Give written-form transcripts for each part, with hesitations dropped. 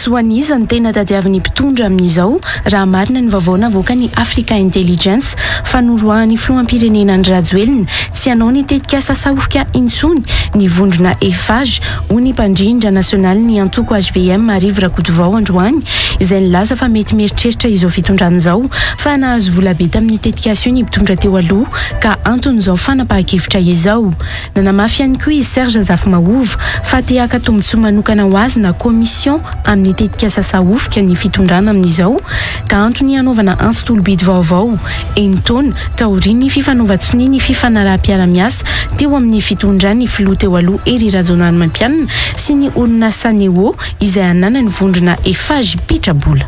Tombontsoa an'iza no tena tadiavin'ny mpitondra amin'izao raha marina ny vaovao navoakan'ny Africa Intelligence fa noroahan'ny filoham-pirenena Andry Rajoelina tsy hanao ny tetikasa Sahofika intsony ny vondrona Eiffage, hoy ny mpandrindra nasionalin'ny antoko hvm Rivo Rakotovao androany izay nilaza fa mety mieritreritra izao fitondrana izao fa nahazo volabe tamin'io tetikasa io ny mpitondra teo aloha ka anton'izao fanapahan-kevitra izao. Nanamafy ihany koa i Serge Zafimahova fa te haka tombontsoa manokana ho azy na commission amin'ny tetikasa Sahofika ny fitondrana amin'izao ka antony hanaovana antso tolobidy vaovao enin-taona taorian'ny fifanaovan-tsonia ny fifanaraham-piarahamiasa teo amin'ny fitondran'ny filoha teo aloha Hery Rajaonarimampianina sy ny orinasa Neo izay ananan'ny vondrona Eiffage petra-bola.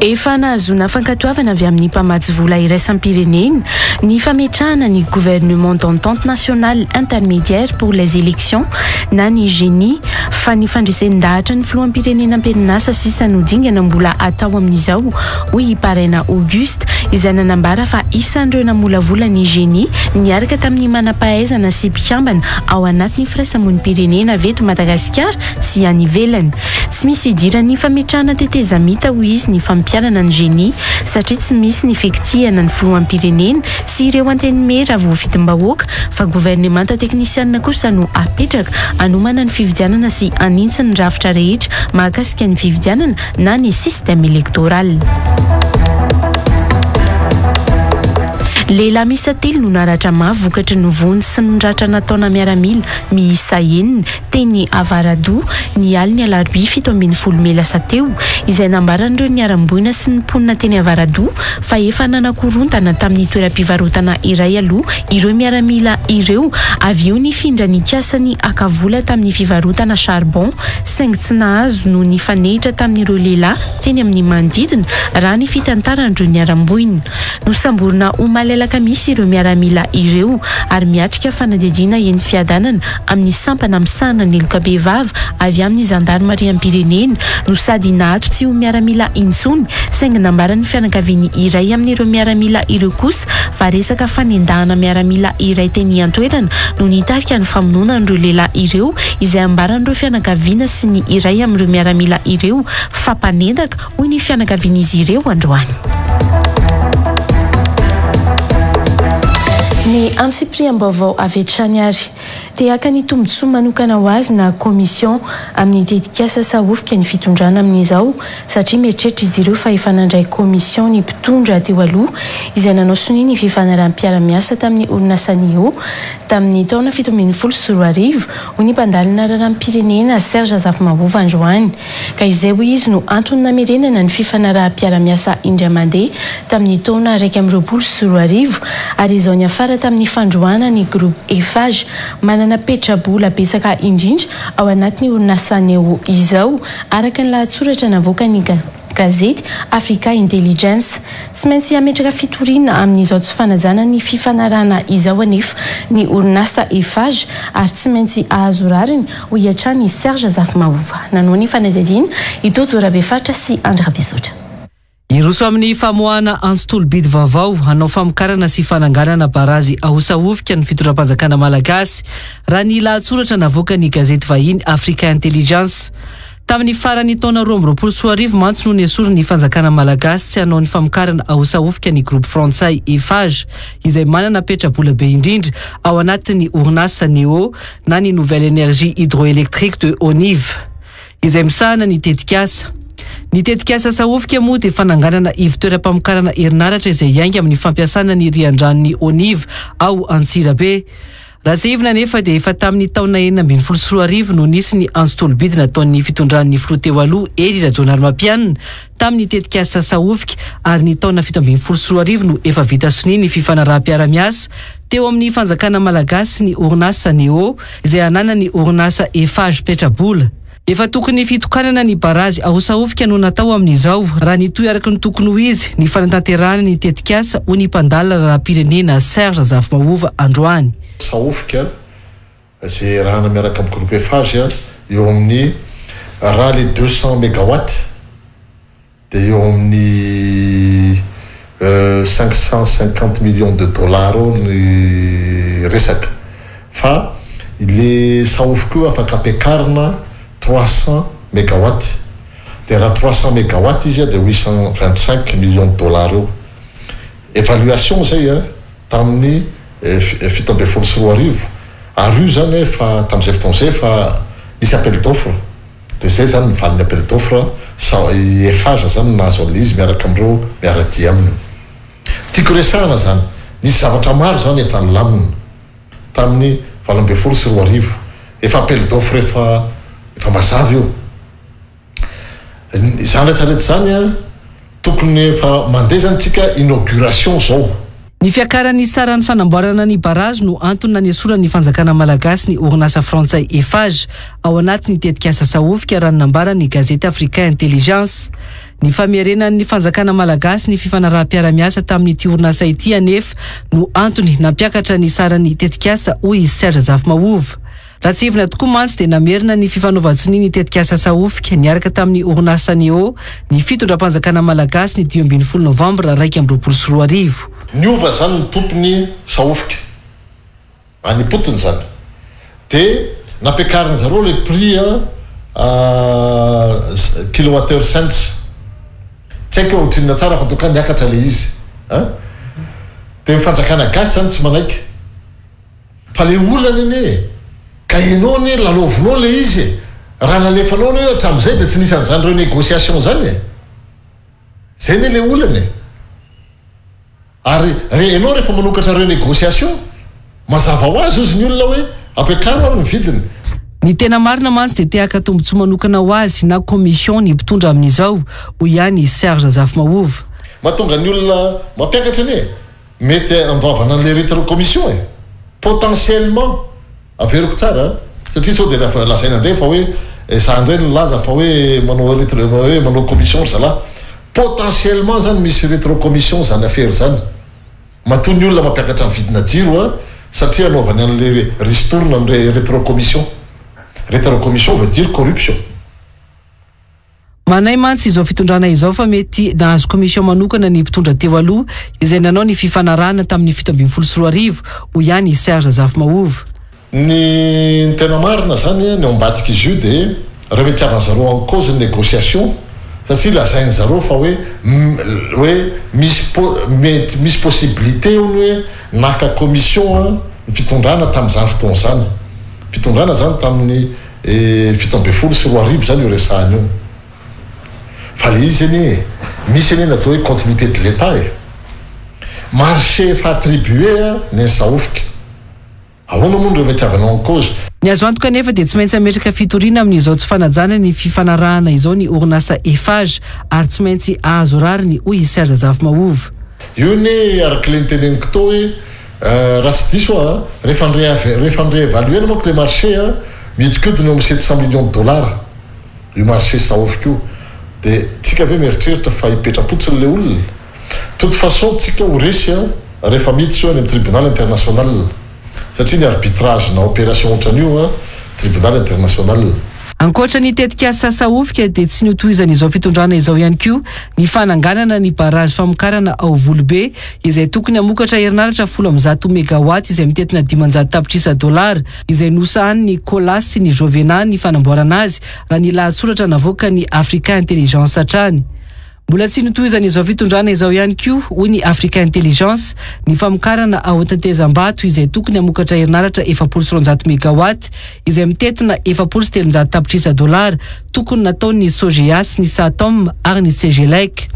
Efa nahazoana fankatoavana avy amin'ny mpamatsy vola iraisam-pirenena ny fametrahana ny Gouvernement d'entente nationale intermédiaire pour les élections na ny Geni fa ny fandresen-dahatra ny filoham-pirenena am-perinasa sisa no dingana mbola atao amin'izao, hoy i Paraina Auguste izay nanambara fa isan'ireo namolavola ny Geni niaraka tamin'ny manam-pahaizana sy mpikambana ao anatin'ny firaisamonim-pirenena avy eto Madagasikara sy any ivelany. Tsy misy idiran'ny fametrahana tetezamita, hoy izy, ny fampiharana ny Genie, satria tsy misy ny fikitihana ny filoham-pirenena sy ireo antenimiera voafidim-bahoaka fa governemanta teknisianina kosa no apetraka hanomana ny fifidianana sy hanintsy ny rafitra rehetra mahakasika ny fifidianana na ny système électoral. Lehilahy miisa telo no naratra mafy vokatry ny vono sy ny ratra nataona miaramila miisa enina teny Avaradoha, ny alin'ny alarobia 17 mey lasa teo, izay nambaran'ireo niharam-boina sy ny mponina teny Avaradoha fa efa nanakorontana tamin'ny toeram-pivarotana iray aloha ireo miaramila ireo avy eo nifindra nikasa ny haka vola tamin'ny fivarotana charbon saingy tsy nahazo noho nifanehitra tamin'ireo lehilahy teny amin'ny manodidina raha ny fitantaran'ireo niharam-boina. Nosamborina omaly alakamisy ireo miaramila ireo ary miatrika fanadihadiana eny Fiadanana amin'ny sampana misahana ny heloka bevava avy amin'ny zandarimariam-pirenena no sady naato tsy ho miaramila intsony saingy nambaran'ny fianakavian'ny iray amin'ireo miaramila ireo kosa fa resaka fanendahana miaramila iray teny an-toerana no nitarika ny famonoana an'ireo lehilahy ireo izay ambaran'ireo fianakaviana sy ny iray amin'ireo miaramila ireo fa mpanendaka hoy ny fianakavian'izy ireo androany. Ny antsipiriam-baovao avy hatrany ary. Te haka ny tombontsoa manokana ho azy na commission amin'ny tetikasa Sahofika ny fitondrana amin'izao satria mieritreritra izy ireo fa efa nandray commission ny mpitondra teo aloha izay nanao sonia ny fifanaraham-piarahamiasa tamin'ny orinasa Neo tamin'ny taona 2017, hoy ny mpandalina raharaham-pirenena Serge Zafimahova androany. Ka izay hoy izy no antony namerenana ny fifanaraham-piarahamiasa indray mandeha tamin'ny taona 2021 ary izao niafara tamin'ny fandroahana ny Groupe Eiffage manana petra-bola betsaka indrindra ao anatin'ny orinasa Neo izao araka ny lahatsoratra navoakan'ny gazety Africa Intelligence. Tsy maintsy hametraka fitoriana amin'izao tsy fanajana ny fifanarahana izao anefa ny orinasa Eiffage ary tsy maintsy hahazo rariny hoy hatrany i Serge Zafimahova. Nanao ny fanadihadiana i Tojo Rabefaritra sy Andry Rabezotra. Hiroso amin'ny famoahana antso tolo-bidy vaovao hanao famokarana sy fananganana barazy ao Sahofika ny fitondram-panjakana malagasy, raha ny lahatsoratra navoakan'ny gazety vahiny Africa Intelligence. Tamin'ny faran'ny taona 2022 mantsy no nesorin'ny fanjakana malagasy tsy hanao ny famokarana ao Sahofika ny groupe frantsay Eiffage izay manana petra-bola be indrindra ao anatin'ny orinasa Neo na ny Nouvelle Energie Hydroélectrique de Onive izay misahana ny tetikasa. Ny tetikasa Sahofika moa dia fananganana ivon-toeram-pamokarana herinaratra izay hiainga amin'ny fampiasana ny rian-dranon'i Onive ao Antsirabe. Raha tsiahivina anefa dia efa tamin'ny taona 2016 no nisy ny antso tolo-bidy nataon'ny fitondran'ny filoha teo aloha Hery Rajaonarimampianina tamin'ny tetikasa Sahofika ary ny taona 2017 no efa vita sonia ny fifanaraham-piarahamiasa teo amin'ny fanjakana malagasy sy ny orinasa Neo izay ananan'ny orinasa Eiffage petra-bola. Efa tokony fitokanana ny barazy ao Sahofika no natao amin'izao raha nitohy araka ny tokony ho izy ny fanatanterahana ny tetikasa hoy ny mpandalina raharaham-pirenena Serge Zafimahova androany. Sahofika izay iarahana miaraka amin'ny groupe Eiffage eo amin'ny raha le 200 megawatt dia eo amin'ny 550 millions de dollars eo ny resaka fa. Le Sahofika io afaka ampiakarina 300 mégawatt. Dia raha 300 mégawatt izy dia 825 millions de dollars eo. Évaluation zay a tamin'ny 2017, ary io zany efa tamin'izay fotoana izay efa nisy appel d'offre. Dia zay zany ny valin'ny appel d'offre, sa Eiffage zany nahazo an'le izy miaraka amin'ireo miara-dia aminy. Tiako resahana zany, nisy zavatra maro zany efa nilamina tamin'ny 2018, efa appel d'offre efa mazava io. Zany rehetrarehetra zany a tokony efa mandeha zany tsika inauguration zao. Ny fiakaran'ny saran'ny fanamboarana ny barazy no antony nanesorany fanjakana malagasy ny orinasa frantsay Eiffage ao anatin'ny tetikasa Sahofika, raha ny nambaran'ny gazety Africa Intelligence. Ny famerenan'ny fanjakana malagasy ny fifanaraham-piarahamiasa tamin'ity orinasa ity anefa no antony nampiakatra ny saran'ny tetikasa, hoy izy Serge Zafimahova. Raha tsy hevina tokoa mantsy dia namerina ny fifanaovan-tsonia ny tetikasa Sahofika niaraka tamin'ny orinasa Neo ny fitondram-panjakana malagasy ny 15 novambra 2021. Niova zany ny tompony Sahofika any potiny zany, dia nampiakariny zareo le prix a kilowattheure cents, tsy haiko hoe ohatrinona tsara fa toka niakatra le izy a. Dia ny fanjakana gasy zany tsy manaiky fa le olana iny ka enao ny lalovinao le izy raha nalefanao ny hatramin'izay dia tsy nisy an'izany renégociation zany e. Zay ny le olana e. Ary re enao rehefa manokatra renégociation, mazava ho azy ozy ny olona hoe ampiakaro ary ny vidiny. Ny tena marina mantsy dia te haka tombontsoa manokana ho azy na commission ny mpitondra amin'izao, hoy ihany Serge Zafimahova. Mahatonga ny olona mampiakatra anie mety andoavana an'le rétrocommission e, potentiellement. Averiko tsara satria sao dia lazaina indray fa hoe za indray nilaza fa hoe manao rétro, hoe manao commission ry zalahy. Potentiellement zany misy rétrocommission zany affaire zany. Matoa ny olona mampiakatra ny vidina jiro a satria anaovany an'le ristourne ny rétrocommission. Rétrocommission veut dire corruption. Manay mantsy izao fitondrana izao fa mety nahazo commission manokana ny mpitondra teo aloha izay nanao ny fifanarahana tamin'ny 2017, hoy ihany Serge Zafimahova. Ny tena marina zany ny ao ambadika izy io dia remettre zareo en cause ny négociation, satria lazainy zareo fa hoe misy mety misy possibilité ony hoe naka commission ny fitondrana tamin'izany fotoana zany. Fitondrana zany tamin'ny 2017 zany io resahany io. Fa le izy anie misy anie natao hoe continuité de l'État e. Marché efa attribué ny Sahofika. Ahoana moa no remettre en cause? Ny azo antoka nefa dia tsy maintsy ametraka fitoriana amin'izao tsy fanajana ny fifanarahana izao ny orinasa Eiffage ary tsy maintsy ahazo rariny, hoy i Serge Zafimahova. Io ny araka le niteneniko tao hoe raha tsy diso a rehefa ny-réévaluer manko le marché a mihidikodina eo amin'ny 700 millions de dollars io marché Sahofika io, dia tsika ve mieritreritra fa hipetra-potsiny le olona? Toute façon tsika ho resy a rehefa miditra io any amin'ny tribunal international, satria ny arbitrage na opération ohatran'io a tribunal international. Ankoatra ny tetikasa Sahofika dia tsy notohizan'izao fitondrana izao ihany koa ny fananganana ny barazy famokarana ao Volobe izay tokony hamokatra herinaratra 110 mégawatt izay mitentina 500 tapitrisa dolara izay nosahanin'ny Colas sy ny Jovena ny fanamboarana azy, raha ny lahatsoratra navoaka ny Africa Intelligence hatrany. Mbola tsy notohizan'izao fitondrana izao ihany koa, hoy ny Africa Intelligence, ny famokarana ao Tetezambato izay tokony hamokatra herinaratra 240 mégawatt izay mitentina 340 tapitrisa dolara tokony nataon'ny Sogea sy ny Satom ary ny Cegelec.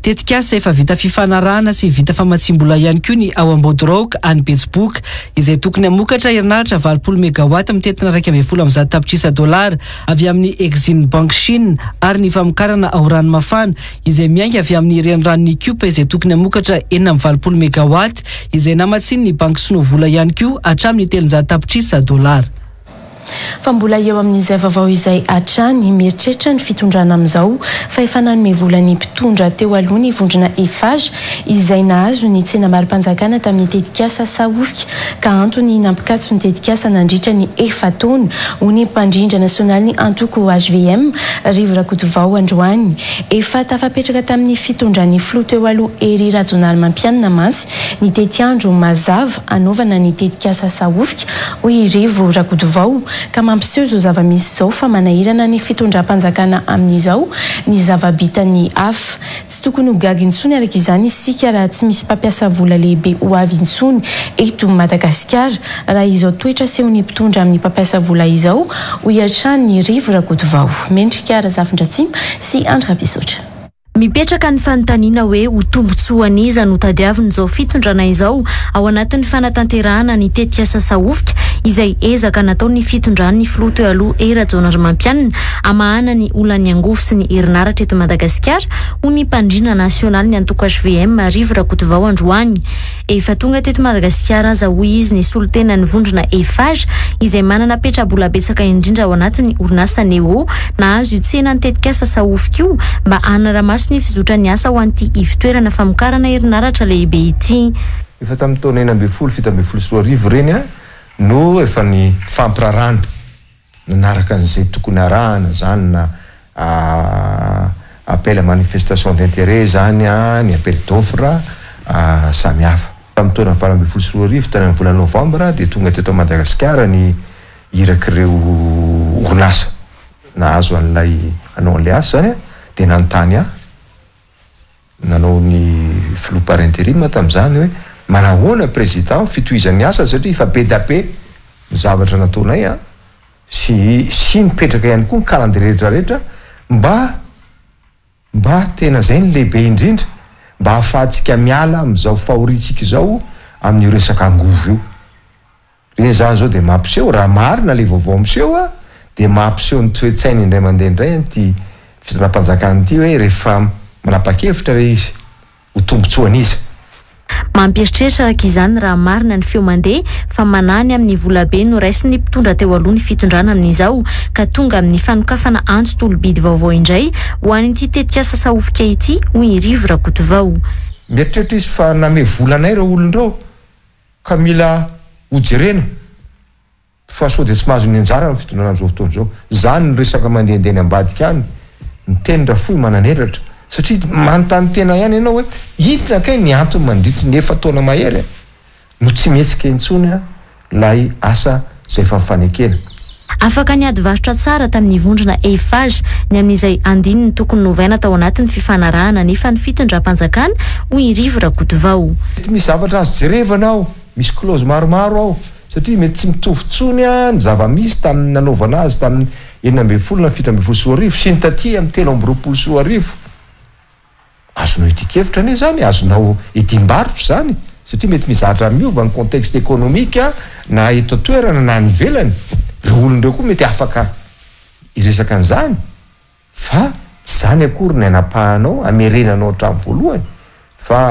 Tetikasa efa vita fifanarahana sy vita famatsim-bola ihany koa ny ao Ambodiraoka any Betsiboka izay tokony hamokatra herinaratra 80 mégawatt mitentina 111 tapitrisa dolara avy amin'ny Exim Bank Chine, ary ny famokarana ao Ranomafana izay miainga avy amin'ny reniranon'Ikopa izay tokony hamokatra 86 mégawatt izay namatsian'ny banky sinoa vola ihany koa hatramin'ny 300 tapitrisa dolara. Fa mbola eo amin'izay vaovao izay hatrany, mieritreritra ny fitondrana amin'izao fa efa nanome vola ny mpitondra teo aloha ny vondrona Eiffage izay nahazo ny tsenambaro-panjakana tamin'ny tetikasa Sahofika ka antony nampikatso ny tetikasa nandritra ny efa-taona, hoy ny mpandrindra nasionalin'ny antoko hvm, Rivo Rakotovao androany. Efa tafapetraka tamin'ny fitondran'ny filoha teo aloha Hery Rajaonarimampianina mantsy ny tetiandro mazava hanaovana ny tetikasa Sahofika, hoy i Rivo Rakotovao, ka mampiseho izao zava-misy izao fa manahirana ny fitondram-panjakana amin'izao ny zava-bitan'ny hafa. Tsy tokony ho gaga intsony araka izany isika raha tsy misy mpampiasa vola lehibe ho avy intsony eto Madagasikara raha izao toetra asehon'ny mpitondra amin'ny mpampiasa vola izao, hoy hatrany Rivo Rakotovao. Mendrika Razafindratsima sy Andry Rabesotra. Mipetraka ny fanontaniana hoe ho tombontsoan'iza no tadiavin'izao fitondrana izao ao anatin'ny fanatanterahana ny tetikasa Sahofika izay ezaka nataon'ny fitondran'ny filoha teo aloha Hery Rajaonarimampianina hamahana ny olan'ny angovo sy ny herinaratra eto Madagasikara, hoy ny mpandrindra nasionalin'ny antoko hvm Rivo Rakotovao androany. Efa tonga teto Madagasikara aza hoy izy ny solontenan'ny vondrona Eiffage izay manana petrabola betsaka indrindra ao anatin'ny orinasa Neo nahazo io tsenan'ny tetikasa Sahofika io mba hanara-maso ny fizotran'ny asa ho an'ity ivotoerana famokarana herinaratra lehibe ity. Efa tamin'ny taona 2016 2017 ireny no efa nifampirarahana nanaraka an'izay tokony arahana izany na appel à manifestation d'intérêt izany ny appel d'offre samihafa. Tamin'ny taona 2018 tany amin'ny volana novambra dia tonga teto Madagasikara ny irak'ireo orinasa nahazo an'ilay hanao an'ilay asa izany dia nanontany ahy Nanao ny filoha par interim tamin'izany hoe manahoana président fitohizan'ny asa satria efa be da be ny zavatra nataonay an, sy sy nipetraka ihany koa ny calendrier rehetra rehetra mba mba tena zay ny lehibe indrindra mba ahafahantsika miala amin'izao fahoriantsika izao amin'io resaka angovo io. Ireny zany zao dia mampiseho, raha marina le vaovao miseho a, dia mampiseho ny toe-tsainy indray mandeha indray an'ity fitondram-panjakana ity hoe rehefa manapa-kevitra ve izy ho tombotsoan'iza? Mampieritreritra araka izany raha marina ny feo mandeha fa manahy ny amin'ny volabe noraisin'ny mpitondra teo aloha ny fitondrana amin'izao ka tonga amin'ny fanokafana antso tolo-bidy vaovao indray ho an'ity tetikasa Sahofika ity, hoy i Rivo Rakotovao. Mieritreritra izy fa namehy vola anay ireo olona ireo ka mila ho jerena fa sao dia tsy mahazo ny anjarany ny fitondrana amin'izao fotoana izao. Izany ny resaka mandehandeha any ambadika any, miteny Rafohy manan'elatra satria manontany tena ihany ianao hoe inona kay ny antony mandritry ny efa-taona mahery no tsy mihetsika intsony ilay asa izay efa nifanekena. Afaka niady varotra tsara tamin'ny vondrona Eiffage ny amin'izay andininy tokony novaina tao anatin'ny fifanarahana anefa ny fitondram-panjakana, hoy i Rivo Rakotovao. Mety misy zavatra azo jerevana ao, misy clause maromaro ao, satria mety tsy mitovy intsony ny zava-misy tamin'ny nanaovana azy tamin'ny 2016 na 2017 sy ny taty amin'ny 2023. Azonao idian-kevitra anie izany, azonao idiam-barotra izany, satria mety misy zavatra miova ny contexte économique na eto an-toerana na any ivelany, ireo olona ireo koa mety afaka hiresaka an'izany, fa tsy izany akory ny anapahanao, hamerenanao hatramin'ny voalohany, fa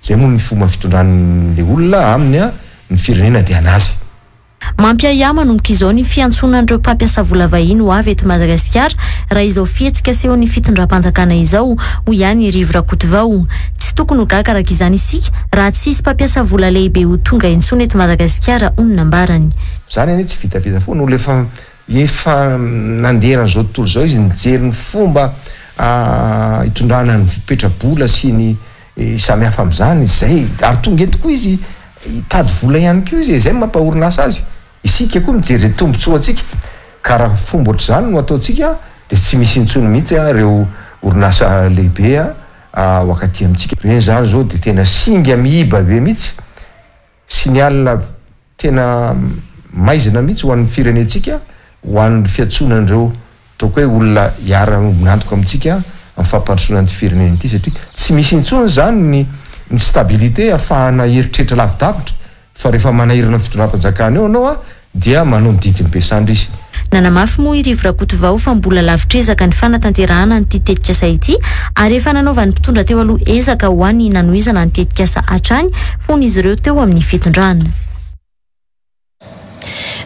izay moa ny fomba fitondran'ilay olona aminy ny firenena dia an'azy. Mampiahiahy manomboka izao ny fiantsoana an'ireo mpampiasa vola vahiny ho avy eto Madagasikara raha izao fihetsika asehon'ny fitondram-panjakana izao, hoy ihany i Rivo Rakotovao. Tsy tokony ho gaga araka izany isika raha tsy hisy mpampiasa vola lehibe ho tonga intsony eto Madagasikara, hoy ny nambarany. Izany anie tsy vitavita foana, olona efa efa nandeha eran'izao tontolo izao izy nijery ny fomba hitondrana ny petra-bola sy ny samy hafa amin'izany, izay ary tonga eto koa izy hitady vola ihany koa izy e, izay no mampa orinasa azy, isika koa mijery izay tombotsoantsika, ka raha fomba ohatr'izany no ataontsika dia tsy misy intsony mihitsy ireo orinasa lehibe ho akaty amintsika, ireny izany izao dia tena singa miiba be mihitsy, signal tena maizina mihitsy ho an'ny firenentsika, ho an'ny fiantsoana an'ireo ataoko hoe olona hiara-miombon'antoka amintsika amin'ny fampandrosoana an'ity firenena ity satria tsy misy intsony izany ny ny stabilité ahafahana hieritreritra lavidavitra fa rehefa manahirana ny fitondram-panjakana eo ianao dia manao ny didin'ny be sandry izy. Nanamafy moa i Rivo Rakotovao fa mbola lavitr'ezaka ny fanatanterahana an'ity tetikasa ity ary efa nanaovan'ny mpitondra teo aloha ezaka ho an'ny nanohizana ny tetikasa hatrany fony izy ireo teo amin'ny fitondrana.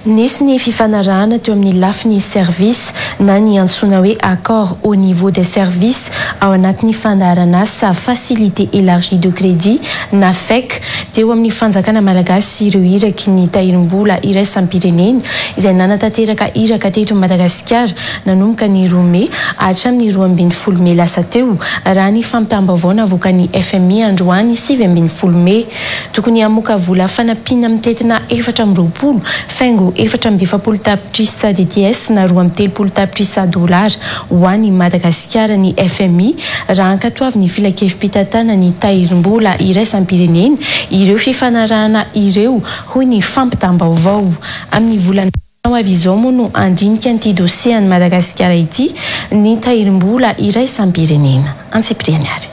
Nisy ny fifanarahana teo amin'ny lafiny service na ny antsoina hoe accord au niveau des services ao anatin'ny fandaharan'asa Facilité Élargie de Crédit na FEC teo amin'ny fanjakana malagasy sy ireo iraky ny Tahirimbola iraisam-pirenena izay nanatanteraka iraka teto Madagasikara nanomboka ny roa mey hatramin'ny 12 mey lasa teo raha ny fampitam-baovao navoakan'ny FMI androany 19 mey. Tokony hamoaka vola fanampiana mitentina 24 faingo 44 tapitrisa DTS na 32 tapitrisa dolara ho an'i Madagasikara ny FMI raha ankatoavin'ny Filankevi-pitantanan'ny Tahirimbola iraisam-pirenena ireo fifanarahana ireo, hoy ny fampitam-baovao. Amin'ny volana ho avy izao moa no handinika an'ity dosie an'i Madagasikara ity ny Tahirimbola iraisam-pirenena. Antsipiriany ary.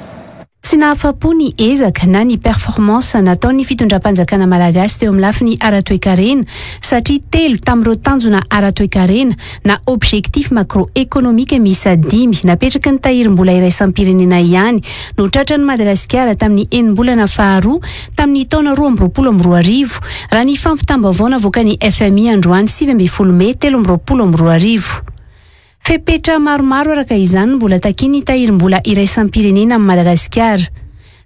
Tsy nahafa-po ny ezaka na ny performance nataon'ny fitondram-panjakana malagasy teo amin'ny lafiny ara-toekarena satria telo tamin'ireo tanjona ara-toekarena na objectif macro-économique miisa dimy napetraky ny Tahirimbola iraisam-pirenena ihany no tratran'i Madagasikara tamin'ny enim-bolana faharoa tamin'ny taona 2022, raha ny fampitam-baovao navoakan'ny FMI androany 19 mey 2023. Fepetra maromaro araka izany no mbola takian'ny Tahirimbola iraisam-pirenena amin'i Madagasikara.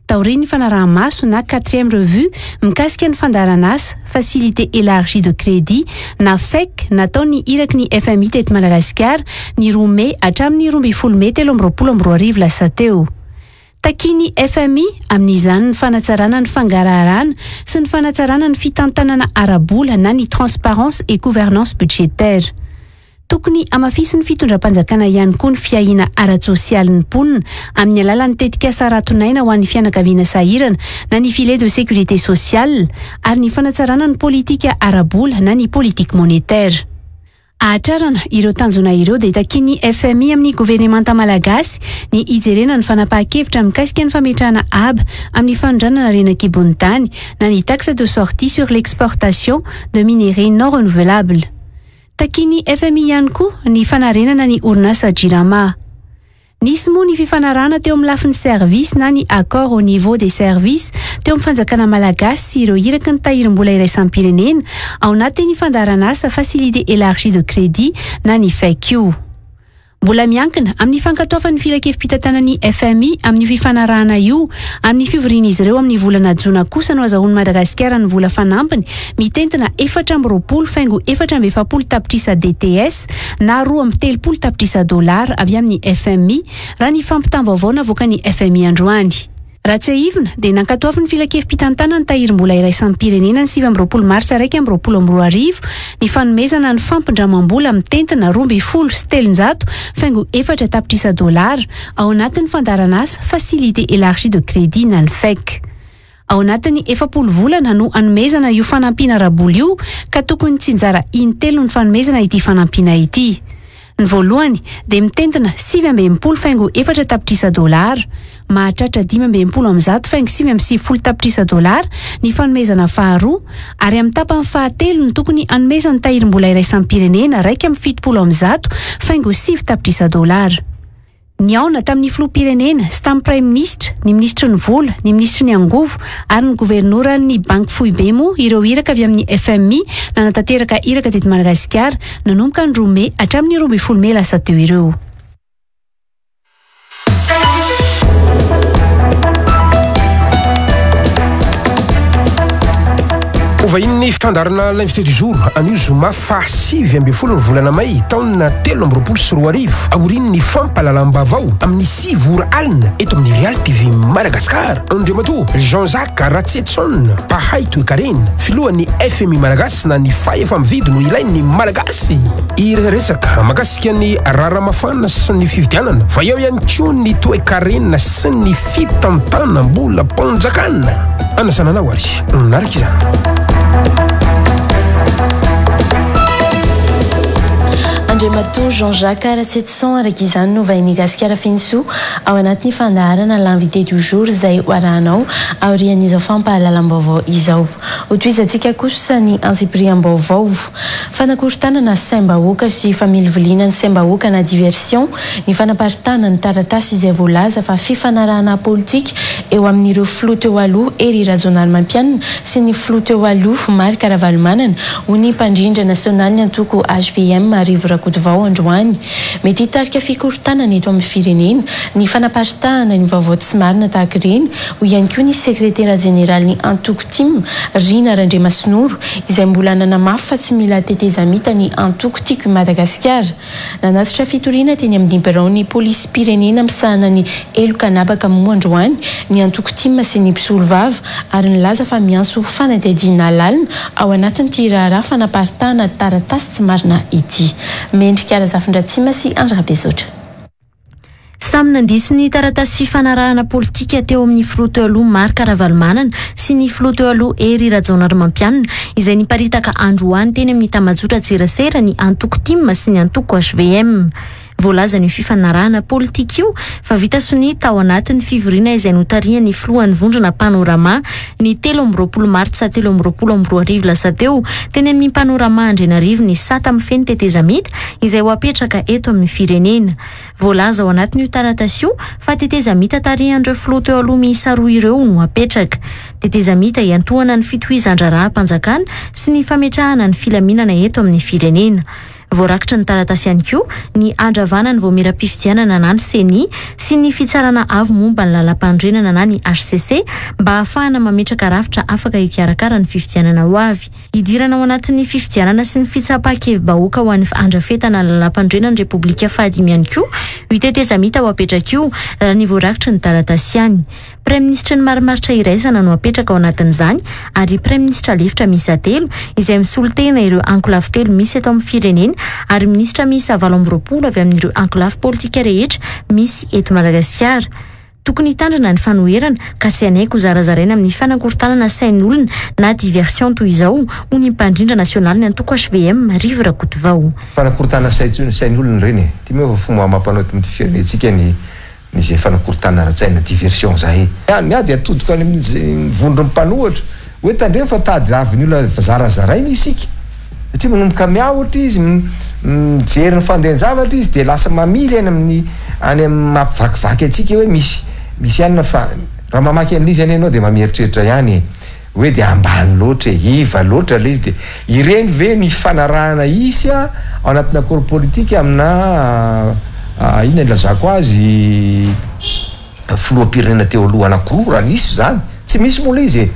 Taorian'ny fanaraha-maso na quatrième revue mikasika ny fandaharan'asa Facilité élargie de crédit na FEC nataon'ny iraky ny FMI teto Madagasikara ny roa mey hatramin'ny 12 mey 2023 lasa teo. Takian'ny FMI amin'izany ny fanatsarana ny fangaraharana sy ny fanatsarana ny fitantanana ara-bola na ny transparence et gouvernance budgétaire. Tokony hamafisin'ny fitondram-panjakana ihany koa ny fiahiana ara-tsosialin'ny mponina amin'ny alalan'ny tetikasa Ratonaina ho an'ny fianakaviana sahirana na ny filet de sécurité sociale ary ny fanatsarana ny politika ara-bola na ny politique monétaire. Hahatrarana ireo tanjona ireo dia takian'ny FMI amin'ny governemanta malagasy ny hijerena ny fanapahan-kevitra mikasika ny fametrahana haba amin'ny fanondranana harena an-kibon'ny tany na ny taxe de sortie sur l'exportation de minerais non renouvelables. Takian'ny FMI ihany koa ny fanarenana ny orinasa Jirama. Nisy moa ny fifanarahana teo amin'ny lafiny service na ny accord au niveau des services teo amin'ny fanjakana malagasy sy ireo iraky ny tahirim-bola iraisam-pirenena ao anatin'ny fandaharanasa Facilité élargie de crédit na ny FEC io. Mbola miankina amin'ny fankatoavan'ny filankevi-pitantanan'ny FMI amin'io fifanarahana io amin'ny fivorian'izy ireo amin'ny volana jona kosa no azahoan'i Madagasikara ny vola fanampiny mitentina 24 faingo 44 tapitrisa DTS na 32 tapitrisa dolara avy amin'ny FMI raha ny fampitam-baovao navoakan'ny FMI androany. Raha tsiahivina dia nankatoavin'ny filankevi-pitantanana ny tahirim-bola iraisam-pirenena ny 29 marsa 2021 ny fanomezana ny fampindramam-bola mitentina 312 faingo 4 tapitrisa dolara ao anatin'ny fandaharanasa Facilité élargie de crédit na ny FEC. Ao anatin'ny 40 volana no anomezana io fanampiana ara-bola io ka tokony tsinjara intelo ny fanomezana ity fanampiana ity. Ny voalohany dia mitentina 69 faingo 4 tapitrisa dolara, mahatratra 165 faingo 99 tapitrisa dolara ny fanomezana faharoa ary amin'ny tapany fahatelo ny tokony anomezan'ny tahirim-bola iraisam-pirenena 171 faingo 9 tapitrisa dolara. Nihaona tamin'ny filoham-pirenena sy tamin'ny praiminisitra, ny minisitry ny vola, ny minisitry ny angovo ary ny governoran'ny banky foibe moa ireo iraka avy amin'ny FMI nanatanteraka iraka teto Madagasikara nanomboka ny 2 mey hatramin'ny 12 mey lasa teo ireo. Hovahinin'ny fandaharana L'invité du jour anio zoma faha 19 ny volana may taona 2023 aorian'ny fampahalalam-baovao amin'ny 9 ora alina eto amin'ny Real TV Madagascar. Andriamatoa Jean-Jacques Ratsietson, mpahay toekarena, filohan'ny FMI Malagasy na ny fahefa-mividy no ilain'ny Malagasy. Hiresaka mahakasika ny raharaha mafana sy ny fifidianana fa eo ihany koa ny toekarena sy ny fitantanam-bolam-panjakana. Anasana anao ary manaraka izany. Andriamatoa Jean-Jacques Ratsietson araka izany no vahiny Gasikara Fenosoa ao anatin'ny fandaharana L'invité du jour izay ho arahanao aorian'izao fampahalalam-baovao izao. Hotohizantsika kosa ny antsipiriam-baovao. Fanakorontanana saim-bahoaka sy familiviliana ny saim-bahoaka na diversion ny fanaparitahana ny taratasy izay voalaza fa fifanarahana politika eo amin'ireo filoha teo aloha Hery Rajaonarimampianina sy ny filoha teo aloha Marc Ravalomanana, hoy ny mpandrindra nasionalin'ny antoko hvm Rivo Rakotovao androany. Mety hitarika fikorontanana eto amin'ny firenena ny fanaparitahana ny vaovao tsy marina tahaka ireny, hoy ihany koa ny sekretera jeneralin'ny antoko tim, Rina Randriamasinoro, izay mbola nanamafy fa tsy mila tetezamita ny antoko Tiako i Madagasikara. Nanatitra fitoriana teny amin'ny biraon'ny polisim-pirenena misahana ny heloka an'habaka moa androany ny antoko tim sy ny mpisolovava ary nilaza fa miantso fanadihadiana lalina ao anatin'ity raharaha fanaparitahana taratasy tsy marina ity. Mendrika Razafindratsima sy Andry Rabezotra. Samy nandiso ny taratasy fifanarahana politika teo amin'ny filoha teo aloha Marc Ravalomanana sy ny filoha teo aloha Hery Rajaonarimampianina izay niparitaka androany teny amin'ny tambajotran-tserasera ny antoko tim sy ny antoko hvm. Voalazan'io fifanarahana politika io fa vita sonia tao anatin'ny fivoriana izay notarihan'ny filohan'ny vondrona Panorama ny 23 martsa 2023 lasa teo teny amin'ny Panorama Andrianarivo ny sata mifehy ny tetezamita izay ho apetraka eto amin'ny firenena. Voalaza ao anatin'io taratasy io fa tetezamita tarihan'ireo filoha teo aloha miisa roa ireo no apetraka. Tetezamita hiantohana ny fitohizan-draharaham-panjakana sy ny fametrahana ny filaminana eto amin'ny firenena. Voarakitra ny taratasy ihany koa ny handravana ny vaomieram-pifidianana na ny Ceni sy ny Fitsarana avo momba ny lalàmpanorenana na ny hcc mba hahafahana mametraka rafitra afaka hikarakara ny fifidianana ho avy. Hidirana ao anatin'ny fifidianana sy ny fitsapan-kevi-bahoaka ho an'ny handrafetana ny lalàmpanorenan'ny Repoblika fahadimy ihany koa io tetezamita ho apetraka io, raha ny voarakitry ny taratasy ihany. Praiminisitry ny marimaritra iraisana no apetraka ao anatin'izany ary praiminisitra lefitra miisa telo izay misolo tena ireo ankolafy telo misy eto amin'ny firenena ary minisitra miisa 28 avy amin'ireo ankolafy politika rehetra misy eto Madagasikara. Tokony hitandrina ny fanoherana ka tsy hanaiky ho zarazaraina amin'ny fanakorontanana sain'olona na diversion toy izao, hoy ny mpandrindra nasionalin'ny antoko hvm, Rivo Rakotovao. Fanakorontanana sain'olona ireny e! Ity moa efa fomba amam-panao eto amin'ity firenentsika ny ny izay fanakorontanana ara-tsaina, diversion, izay. Ny ahy dia atodiko any amin'ny vondron'ny mpanohitra hoe tandremo fa tadiavin'ny olona zarazaraina isika satria manomboka miahotra izy, mijery ny fandehan-javatra izy dia lasa mamily any amin'ny any amin'ny mampivakivaky antsika hoe misy misy anona fa raha mamaky an'ilay izy anie ianao dia mba mieritreritra ihany e. Hoe dia ambany loatra e, iva loatra ilay izy dia ireny ve ny hifanarahana hisy ao anatina accord politique amina inona ilazako azy filoham-pirenena teo aloha anankiroa raha nisy izany, tsy misy moa ilay izy e,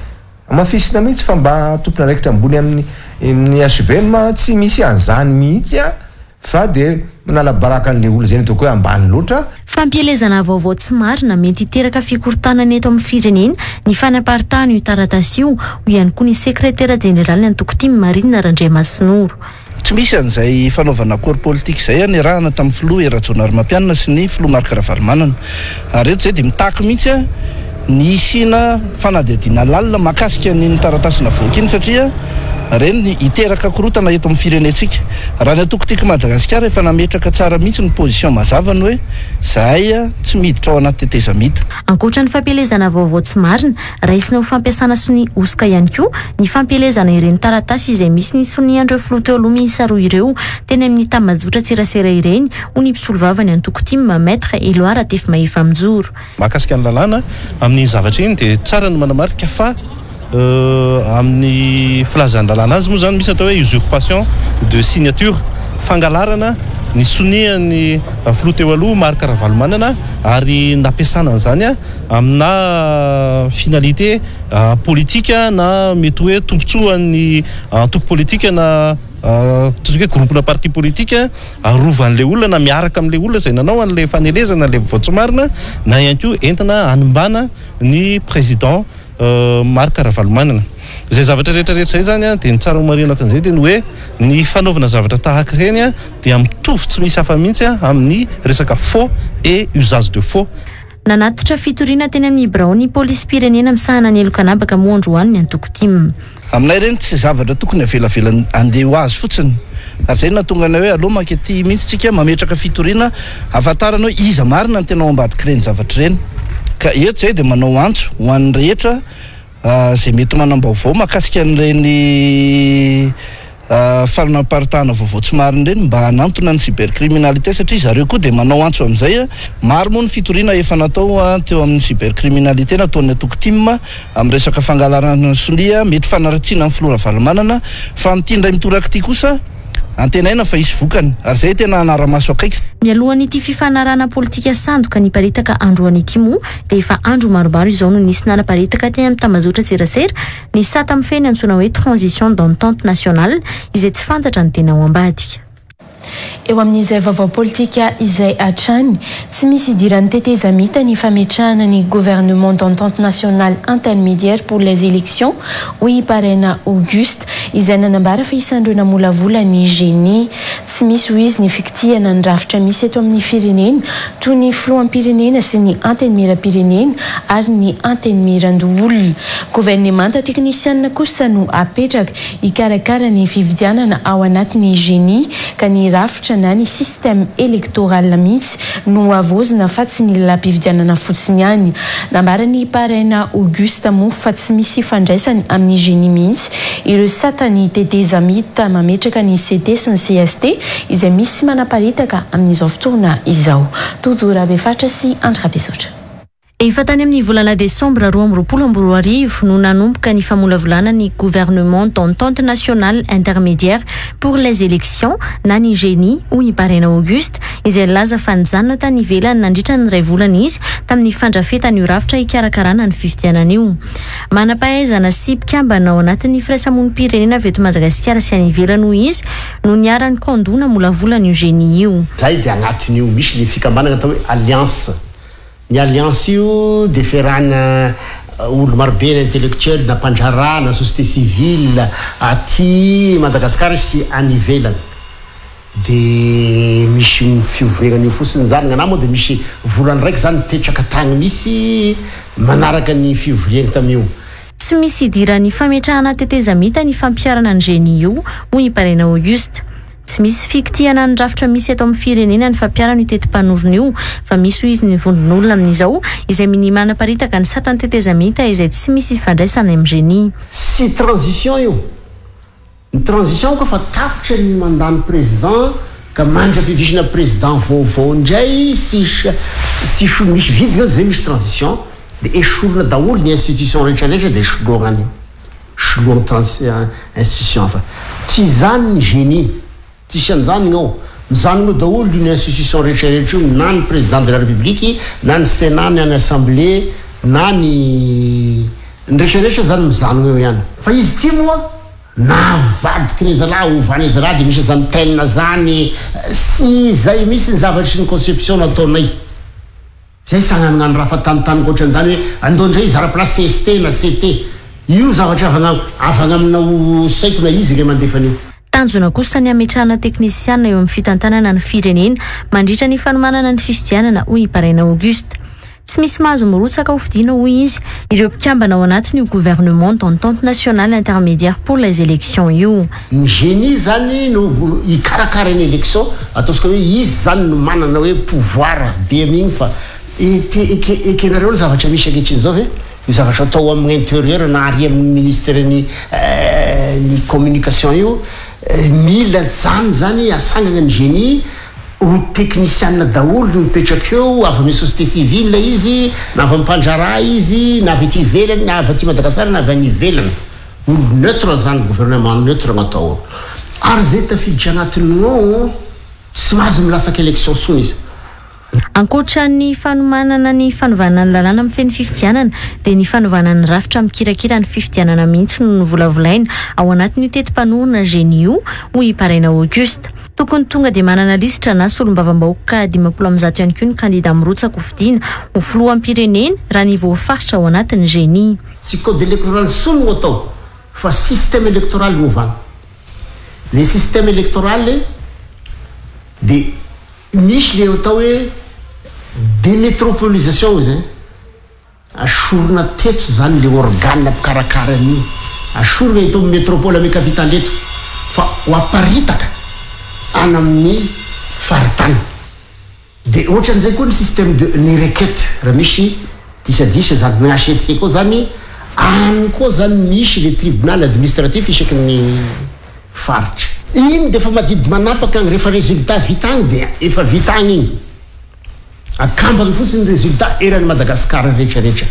hamafisina mihitsy fa mba tompon'andraikitra ambony amin'ny amin'ny HVM tsy misy an'izany mihitsy an. Fa dia manala baraka an'ilay olona izay no ataoko hoe ambany loatra. Fampielezana vaovao tsy marina mety hiteraka fikorontanana eto amin'ny firenena ny fanaparitahana io taratasy io, hoy ihany koa ny sekretera jeneralin'ny antoko tim, Marina Randriamasinoro. Tsy misy an'izay fanaovana accord politique izay niarahana tamin'ny filoha Hery Rajaonarimampianina sy ny filoha Marc Ravalomanana. Ary eto izay dia mitaky mihitsy ny hisiana fanadihadiana lalina mahakasika an'iny taratasy navoaka iny satria ireny hiteraka korontana eto amin'ny firenentsika. Raha ny antoko Tiako Madagasikara efa nametraka tsara mihitsy ny position mazava ny hoe zahay tsy miditra ao anaty tetezamita. Ankoatra ny fampielezana vaovao tsy marina, raisina ho fampiasana sonia hosoka ihany koa ny fampielezana ireny taratasy izay misy ny sonian'ireo filoha teo aloha miisa roa ireo teny amin'ny tambajotran-tserasera ireny, hoy ny mpisolovava ny antoko tim, Maître Eloi Ratefimahefa-Mijoro. Mahakasika ny lalàna amin'iny zavatra iny dia tsara ny manamarika fa amin'ny filazan'ny lalàna azy moa izany misy atao hoe usurpation de signature, fangalarana ny sonian'ny filoha teo aloha Marc Ravalomanana ary nampiasana an'izany amina finalité politique na mety hoe tombontsoan'ny antoko politika na ataontsika hoe groupe-na parti politique arovan'ilay olona na miaraka amin'ilay olona izay nanao an'ilay fanelezana ilay vaovao tsy marina na ihany koa entina hanimbana ny président Marc Ravalomanana. Izay zavatra rehetra rehetra izay izany dia ny tsara homarihina anatin'izay dia ny hoe ny fanaovana zavatra tahaka ireny dia mitovy tsy misy hafa mihitsy amin'ny resaka faux et usage de faux. Nanatitra fitoriana teny amin'ny biraon'ny polisim-pirenena misahana ny heloka an'habaka moa androany ny antoko tim. Aminay ireny tsy zavatra tokony avelavela handeha ho azy fotsiny ary izay no nahatonga anay hoe aleo mankaty mihitsy tsika mametraka fitoriana hahafantarana hoe iza marina no tena ao ambadik'ireny zavatra ireny. Ka eto izay dia manao antso ho an'ny rehetra izay mety manam-baovao mahakasika an'ireny. Fanaparitahana vaovao tsy marina ireny mba hanantona ny cybercriminalité satria zareo koa dia manao antso an'izay. Maro moa ny fitoriana efa natao teo amin'ny cybercriminalité nataon'ny antoko tim amin'ny resaka fangalarana sonia mety fanaratsiana ny filoha Ravalomanana fa amin'ity indray mitoraka ity kosa antenaina fa hisy vokany ary izay tena hanara-maso akaiky. Mialohan'ity fifanarahana politika sandoka niparitaka androany ity moa dia efa andro maromaro izao no nisy nanaparitaka teny amin'ny tambajotran-tserasera Ny sata mifehy ny antsoina hoe transition d'entente nationale izay tsy fantatra ny tena ao ambadika. Eo amin'izay vaovao politika izay hatrany, tsy misy idiran'ny tetezamita ny fametrahana ny gouvernement d'entente nationale intermédiaire pour les élections, hoy i Paraina Auguste, izay nanambara fa isan'ireo namolavola ny Genie. Tsy misy, hoy izy, ny fikitihana ny rafitra misy eto amin'ny firenena, toy ny filoham-pirenena sy ny antenimieram-pirenena ary ny antenimierandoholona. Governemanta teknisianina kosa no apetraka hikarakara ny fifidianana ao anatin'ny Genie ka ny rafitra na ny système électoral mihitsy no havaozina fa tsy ny lalam-pifidianana fotsiny ihany. Nambaran'i Paraina Auguste moa fa tsy misy ifandraisany amin'ny Genie mihitsy ireo satan'ny tetezamita mametraka ny CT sy ny cst izay misy manaparitaka amin'izao fotoana izao. Tojo Rabefaritra sy Andry Rabesotra. Efa tany amin'ny volana desambra 2022 no nanomboka ny famolavolana ny Gouvernement d'entente nationale intermédiaire pour les élections na ny Geni, hoy i Paraina Auguste, izay nilaza fa nijanona tany ivelany nandritra ny iray volana izy tamin'ny fandrafetana io rafitra hikarakarana ny fifidianana io. Manam-pahaizana sy mpikambana ao anatin'ny firaisamonim-pirenena avy eto Madagasikara sy any ivelany, hoy izy, no niara-nikaondoha namolavola an'io Geni io. Zay dia agnatin'io misy le fikambanana atao hoe alliance. Ny alliance io dia fiarahana olo marobe na intellectuel na mpandraharaha na société civile aty Madagascar sy any ivelany. De misy fivoriana an'io fotsiny zany, gn'anahy moa de misy volana raiky zany mipetraka tagny misy manaraka ny fivoriagna tamio. Tsy misy idiran'ny fametrahana tetezamita ny fampiharana ny Genie io, hoy i Paraina Auguste. Tsy misy fikitihana ny rafitra misy eto amin'ny firenena ny fampiharana io teti-panorona io, fa misy hoy izy ny vondron'olona amin'izao izay minia manaparitaka ny satan'ny tetezamita izay tsy misy ifandraisany amin'ny Genie. Tsy transition io. Ny transition koa fa tapitra ny mandat ny président ka mandra-pivisina président vaovao indray sy sy misy vide eo zay misy transition de esorina daholo ny institution rehetra rehetra de soloana an'io. Soloany trans institution hafa. Tsy izany ny génie. Tsisy an'izany ny ao. Mijanona eo daholo io ny institution rehetra rehetra io na ny président de la république na ny sénat na ny assemblée na ny ny rehetra rehetra zany mijanona eo ihany. Fa izy ity moa navadiky ny zalahy ovany zalahy dia misy an'izany thème zany sy izay mihitsy ny zavatry ny conception nataonay. Zay sagnanognano raha fa tanitaniko otran'izany hoe andao ndray hizara place CST na CT. Io zavatra avy agna avy agna amina ho saiko na izy ilay mandefa an'io. Tanjona kosa ny hametrahana teknisianina eo amin'ny fitantanana ny firenena mandritra ny fanomanana ny fifidianana, hoy i Paraina Auguste. Tsy misy mahazo mirotsaka ho fidiana, hoy izy, ireo mpikambana ao anatin'io Gouvernement d'entente nationale intermédiaire pour les élections io. Ny génie zany no hikarakara ny élection, ataontsika hoe izy zany no manana hoe pouvoir be amin'igny fa ete eke ekenareo ny zavatra misy ankehitriny zao ve? Io zavatra atao amin'ny intérieur na ary amin'ny ministère ny ny communication io, mila zany zany asangana ny génie ho teknisianina daholo no mipetraka eo, avy amin'ny société civile izy, na avy amin'ny mpandraharaha izy, na avy aty ivelany, na avy aty Madagasikara na avy any ivelany. Olo neutre zany, gouvernement neutre no atao eo. Ary zay tafiditra anatin'ny ao, tsy mahazo milatsaka élection tsony izy. Ankoatra ny fanomanana ny fanovana ny lalàna mifehy ny fifidianana dia ny fanovana ny rafitra mikirakira ny fifidianana mihitsy no novolavolaina ao anatin'io teti-panorona Genie io, hoy i Paraina Auguste. Tokony tonga dia manana lisitra na solombavambahoaka 150 ihany koa ny kandida mirotsaka hofidiana ho filoham-pirenena raha ny voafaritra ao anatin'ny Genie. Tsy code électoral intsony no atao fa système électoral no ovana. Le système électoral dia misy le atao hoe démétropolisation hoy zay. Asorina teto zany le organe mpikarakara an'io. Asorina eto amin'ny métropole amin'ny capitale eto fa ho aparitaka any amin'ny faritany. De ohatran'izay koa ny système de ny requête raha misy disadisa zany. Ny HCC koa zany any koa zany misy le tribunal administratif isaky ny. faritra. Iny dia efa madidy manapaka agny, rehefa résultat vita agny dia efa vita agny igny. Akambany fotsiny ny résultat eran'i Madagascar rehetra rehetra.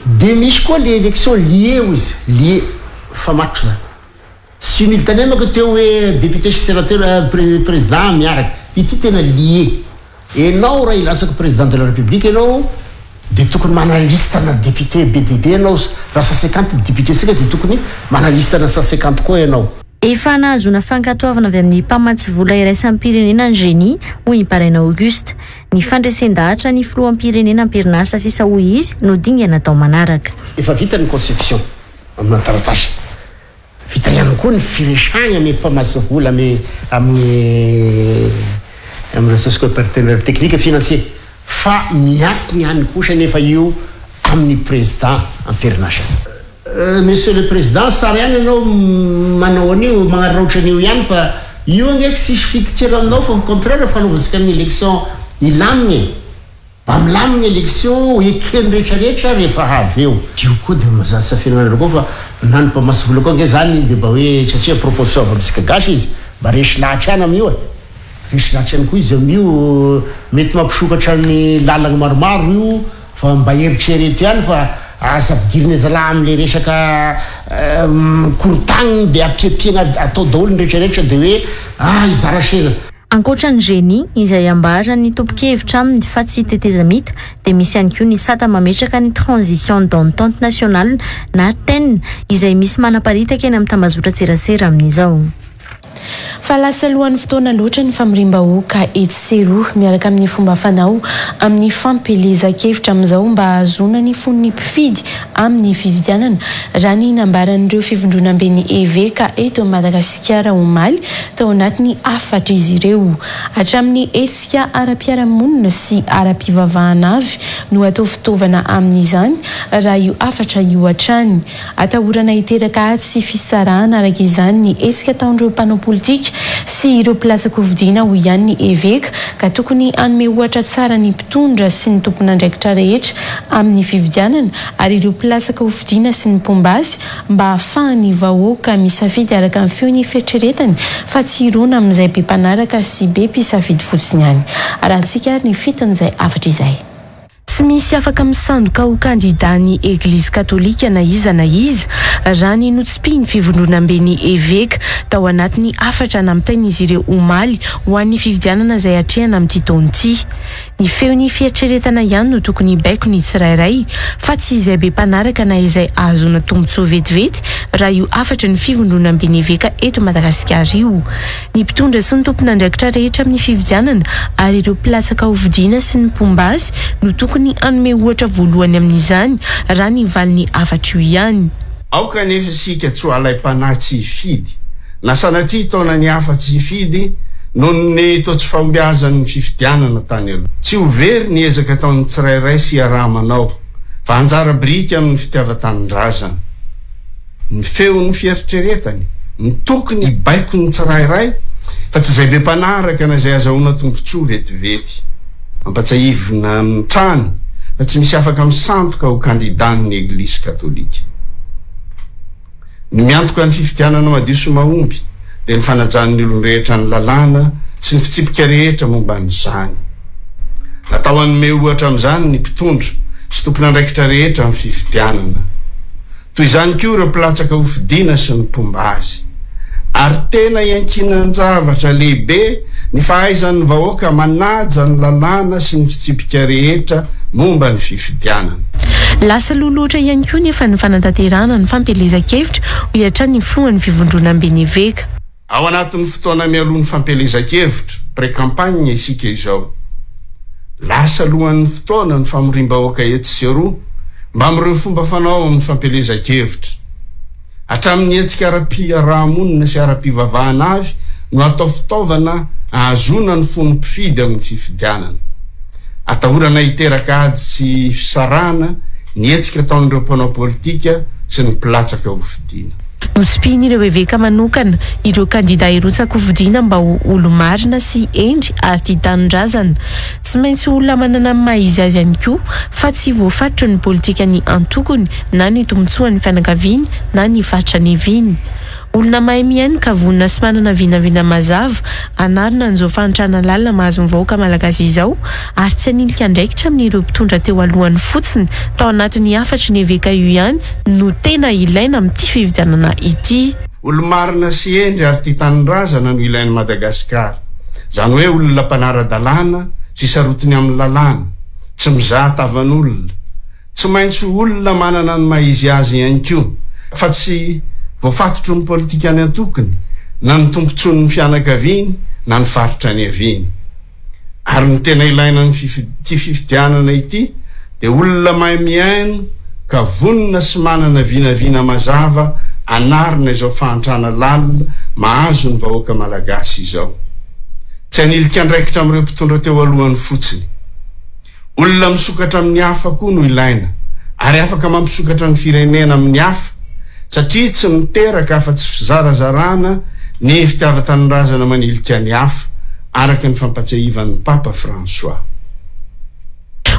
Dia misy koa le élection liée hoy izy, liée, mifamatotra zany. Simultané manko teo hoe député sy sénateur, président miaraka. Ity tena lié. Enao raha hilatsaka président de la république enao dia tokony manana liste ana député be dia be enao, raha 150 ny député tsika dia tokony manana liste ana 150 koa enao. Efa nahazoana fankatoavana avy amin'ny mpamatsy vola iraisam-pirenena ny Génie, hoy i Baraina Auguste. Ny fandresen-dahatra ny filoham-pirenena am-perinasa sisa hoy izy no dingana atao manaraka. Efa vita ny conception amina taratasy. Vita ihany koa ny firesahana amin'ny mpamatsy vola amin'ny amin'ny amin'ireo ataontsika hoe partenaires techniques et financiers fa miankina ihany kosa anefa io amin'ny président am-perinasa. Monsieur le président, sara ihany ianao manao an'io, magnararaotra an'io ihany fa io ange tsisy fikitsena aminao fa au contraire fanaovantsika ny élection hilamina e. Mba milamina election ho eken'ny rehetra rehetra rehefa avy eo. Io koa dia mazava tsy afenina koa fa na ny mpamatsy vola koa ange zany dia mba hoe satria proposition avy amintsika gasy izy mba resy lahatra ihany amin'io e! Resy lahatra ihany koa izy amin'io mety mampisokatra ny lalagna maromaro io fa mba eritrereto ihany fa aza ampidirina zalahy amin'le resaka korontagna dia ampiampiagna atao daholo ny rehetra rehetra dia hoe ah hizara seza. Ankoatra ny Génie, izay ambaran'ny tompon-kevitra aminy fa tsy tetezamita, dia misy ihany koa ny sata mametraka ny Transition d'entente nationale na ten, izay misy manaparitaka eny amin'ny tambazotran-tserasera amin'izao. Fa lasa alohan'ny fotoana loatra ny famoriam-bahoaka etsy sy eroa miaraka amin'ny fomba fanao amin'ny fampielezan-kevitra amin'izao mba hahazoana ny fon'ny mpifidy amin'ny fifidianana, raha ny nambaran'ireo fivondronamben'ny Eveka eto Madagasikara omaly tao anatin'ny hafatr'izy ireo. Hatramin'ny hetsika ara-piarahamonina sy ara-pivavahana avy no atao fitaovana amin'izany raha io hafatra io hatrany. Atahorana hiteraka ady sy fisarahana araka izany ny hetsika ataon'ireo mpanao politika sy ireo mpilatsa-kofidina hoy ihany ny eveka ka tokony hanome ohatra tsara ny mpitondra sy ny tompon'andraikitra rehetra amin'ny fifidianana ary ireo mpilatsaka hofidina sy ny mpomba azy mba hahafahan'ny vahoaka misafidy araka ny feon'ny fieritreretany fa tsy hirona amin'izay be mpanaraka sy be mpisafidy fotsiny ihany. Arahantsika ary ny fitin'izay hafatra izay. Tsy misy afaka misandoka ho kandidàn'ny Eglizy Katolika na iza na iza, raha ny notsipihin'ny Fivondronamben'ny Eveka tao anatin'ny hafatra nampitain'izy ireo omaly ho an'ny fifidianana izay hatrehana amin'ity taona ity. Ny feon'ny fieritreretana ihany no tokony hibaiko ny tsirairay fa tsy izay be mpanaraka na izay ahazoana tombontsoa vetivety raha io hafatry ny Fivondronamben'ny Eveka eto Madagasikara io. Ny mpitondra sy ny tompon'andraikitra rehetra amin'ny fifidianana ary ireo mpilatsaka hofidiana sy ny mpomba azy no tokony hanome ohatra voalohany amin'izany raha ny valin'ny hafatra io ihany. Aoka anefa isika tsy ho alaim-panahy tsy hifidy, na sanatria hitaona ny hafa tsy hifidy noho ny toa tsy fahombiazan'ny fifidianana tany aloha. Tsy ho very ny ezaka ataon'ny tsirairay sy iaraha-manao, fa anjara biriky amin'ny fitiavan-tanindrazana. Ny feon'ny fieritreretany no tokony hibaiko ny tsirairay fa tsy izay be mpanaraka na izay azahoana tombontsoa vetivety. Ampatsiahivina hatrany fa tsy misy afaka misandoka ho kandidàn'ny Eglisy Katolika. Ny miantoka ny fifidianana madio sy mahomby dia ny fanajan'ny olon-drehetra ny lalàna sy ny fitsipika rehetra momba an'izany. Natao hanome ohatra amin'izany ny mpitondra sy tompon'andraikitra rehetra amin'ny fifidianana. Toy izany koa ireo mpilatsaka hofidiana sy ny mpomba azy. Ary tena iankinan-javatra lehibe ny fahaizan'ny vahoaka manaja ny lalàna sy ny fitsipika rehetra momba ny fifidianana. Lasa aloha loatra ihany koa nefa ny fanatanterahana ny fampielezan-kevitra, hoy hatrany ny filohan'ny fivondronamben'ny eveka. Ao anatin'ny fotoana mialoha ny fampielezan-kevitra, pré-campagne, isika izao. Lasa alohan'ny fotoana ny famoriam-bahoaka etsy sy eroa mbamin'ireo fomba fanao amin'ny fampielezan-kevitra. Hatramin'ny hetsika ara-piarahamonina sy ara-pivavahana avy no atao fitaovana ahazoana ny fon'ny mpifidy amin'ny fifidianana. Atahorana hiteraka ady sy fisarahana ny hetsika ataon'ireo mpanao politika sy ny mpilatsaka hofidiana. Notsipihin'ireo eveka manokana ireo kandida hirotsaka-hofidiana mba ho olo-marina sy hendry ary tia tanindrazana. Tsy maintsy ho olona manana ny maha izy azy ihany koa fa tsy voafaritry ny politikan'ny antokony na ny tombontsoan'ny fianakaviany na ny faritra niaviany. Olona mahay mihaino ka vonona sy manana vinavina mazava hanarina an'izao fahantrana lalina mahazo ny vahoaka malagasy izao ary tsy hanilika andraikitra amin'ireo mpitondra teo alohany fotsiny tao anatin'ny hafatry ny eveka io ihany no tena ilaina amin'ity fifidianana ity. Olo-marina sy hendry ary tia tanindrazana no ilain'i Madagasikara. Izany hoe olona mpanara-dalàna sy sarotiny amin'ny lalàna, tsy mizaha tavan'olona. Tsy maintsy ho olona manana ny maha izy azy ihany koa, fa tsy voafatotry ny politikan'ny antokony, na ny tombontsoan'ny fianakaviany, na ny faritra niaviany. Ary ny tena ilaina amin'ity fifidianana ity dia olona mahay mihaino ka vonona sy manana vinavina mazava anarina izao fahantrana lalina mahazo ny vahoaka malagasy izao. Tsy hanilika andraikitra amin'ireo mpitondra teo alohany fotsiny. Olona misokatra amin'ny hafa koa no ilaina ary afaka mampisokatra ny firenena amin'ny hafa satria tsy miteraka afa-tsy fizarazarana ny fitiavan-tanindrazana manilika ny hafa, araka ny fampatsiahivan'ny Papa François.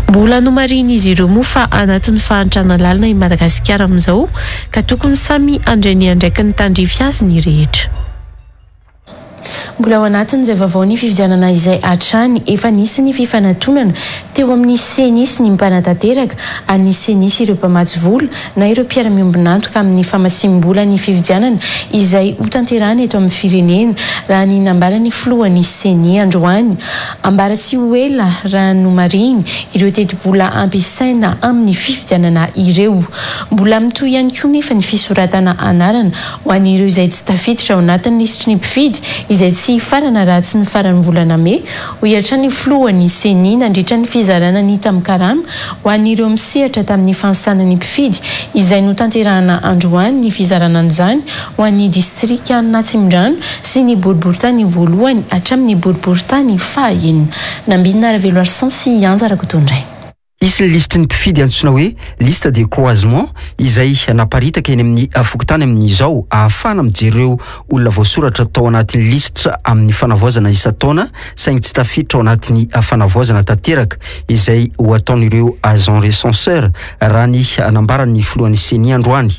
Mbola nomarihin'izy ireo moa fa anatin'ny fahantrana lalina i Madagasikara amin'izao ka tokony samy handray ny andraikiny tandrify azy ny rehetra. Mbola ao anatin'izay vaovao ny fifidianana izay hatrany. Efa nisy ny fifanatonana teo amin'ny Ceni sy ny mpanatanteraka an'ny Ceni sy ireo mpamatsy vola na ireo mpiara-miombon'antoka amin'ny famatsiam-bola ny fifidianana izay hotanterahina eto amin'ny firenena, raha ny nambaran'ny filohan'ny Ceni androany. Ambara tsy ho ela raha nomarihiny ireo tetibola ampiasaina amin'ny fifidianana ireo. Mbola mitohy ihany koa nefa ny fisoratana anarana Ho an'ireo izay tsy tafiditra ao anatin'ny lisitry ny mpifidy, izay tsy hifarana raha tsy ny faran'ny volana mey, hoy hatrany ny filohan'ny Ceni nandritra ny fizarana ny tambin-karama ho an'ireo misehatra tamin'ny fanisana ny mpifidy, izay notanterahana androany ny fizarana an'izany ho an'ny distrikan'Atsimondrano sy ny boriborintany voalohany hatramin'ny boriborintany fahaenina. Nambinina Raveloarison sy Anja Rakotondray. Hisy ny lisitry ny mpifidy antsoina hoe liste de croisement izay naparitaka eny amin'ny fokontany amin'izao ahafahana mijery ireo olona voasoratra tao anatin'ny lisitra amin'ny fanavaozana isan-taona saingy tsy tafiditra ao anatin'ny fanavaozana tanteraka izay ho ataon'ireo agents recenseurs raha ny nambaran'ny filohan'ny Ceni androany.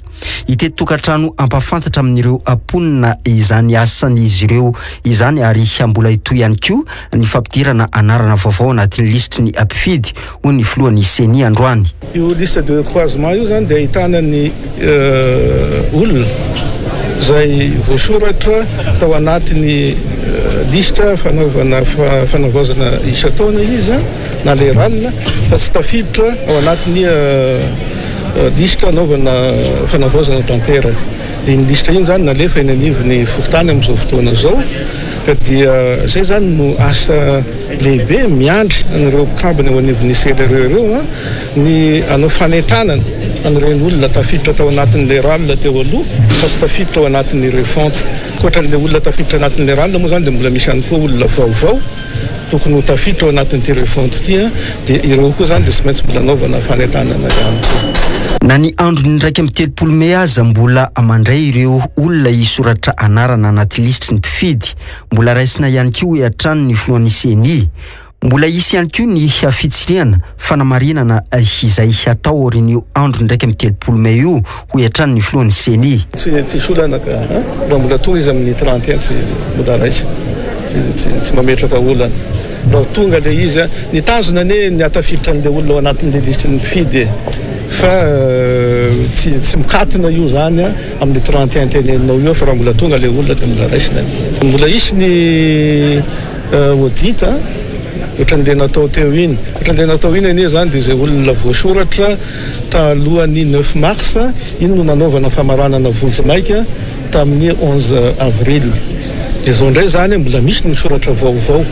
Hitety tokantrano hampahafantatra amin'ireo mponina izany asan'izy ireo izany ary mbola hitohy ihany koa ny fampidirana anarana vaovao anatin'ny lisitry ny mpifidy, hoy ny filohan'ny Ceni androany. Io liste de croisement io zany dia ahitana ny olona izay voasoratra tao anatin'ny lisitra fanaovana fanavaozana isan-taona izy na le RAL fa tsy tafiditra ao anatin'ny lisitra anaovana fanavaozana tanteraka. Iny lisitra iny zany nalefa eny anivon'ny fokontany amin'izao fotoana izao ka dia izay zany no asa lehibe miandry an'ireo mpikambana eo anivon'ny CLRE ireo ny hanao fanentanana an'ireny olona tafiditra tao anatin'ilay RAL teo aloha fa tsy tafiditra ao anatin'ny refonte. Ankoatra an'ilay olona tafiditra anatin'ilay RAL moa zany dia mbola misy ihany koa olona vaovao tokony ho tafiditra ao anatin'ity refonte ity dia ireo koa izany dia tsy maintsy mbola anaovana fanentanana ihany koa. Na ny andron'ny 31 mey aza mbola mandray ireo olona hisoratra anarana anaty lisitry ny mpifidy. Mbola raisina ihany koa hoy hatrany ny filohan'ny Ceni. Mbola hisy ihany koa ny fitsirihana, fanamarinana izay hatao aorian'io andron'ny 31 mey io, hoy hatrany ny filohan'ny Ceni. Tsy tsisy olana ka a! Raha mbola tonga izy amin'ny 31 tsy mbola raisina, tsy tsy mametraka olana. Raha tonga ilay izy a! Ny tanjona anie ny hahatafiditra an'ilay olona ao anatin'ilay lisitry ny mpifidy e! Fa tsy tsy mikatona io izany a amin'ny 31 teneninao io fa raha mbola tonga ilay olona dia mbola raisina ny. Mbola hisy ny audit a! Ohatran'ilay natao teo iny. Ohatran'ilay natao iny anie izany dia izay olona voasoratra talohan'ny neuf mars iny no nanaovana famaranana vonjimaika tamin'ny onze avril. Dia izao indray izany mbola misy ny soratra vaovao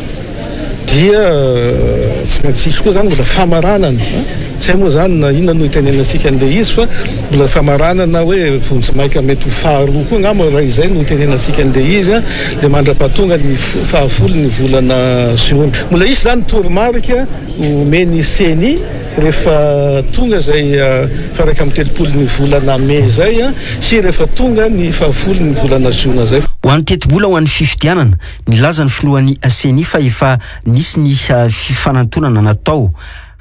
dia tsy maintsy hisy koa izany mbola famaranana. Tsy hay moa izany na inona no hitenenantsika an'ilay izy fa mbola famaranana hoe vonjimaika mety ho faharoa koa angamba raha izay no hitenenantsika an'ilay izy dia mandra-pahatonga ny fahafolo ny volana jiona. Mbola hisy izany toromarika omen'ny Ceni rehefa tonga izay faha 31 ny volana mey izay sy rehefa tonga ny fahafolo ny volana jiona izay. Ho an'ny tetibola ho an'ny fifidianana, nilaza ny filohan'ny Ceni fa efa nisy ny fifanantonana natao.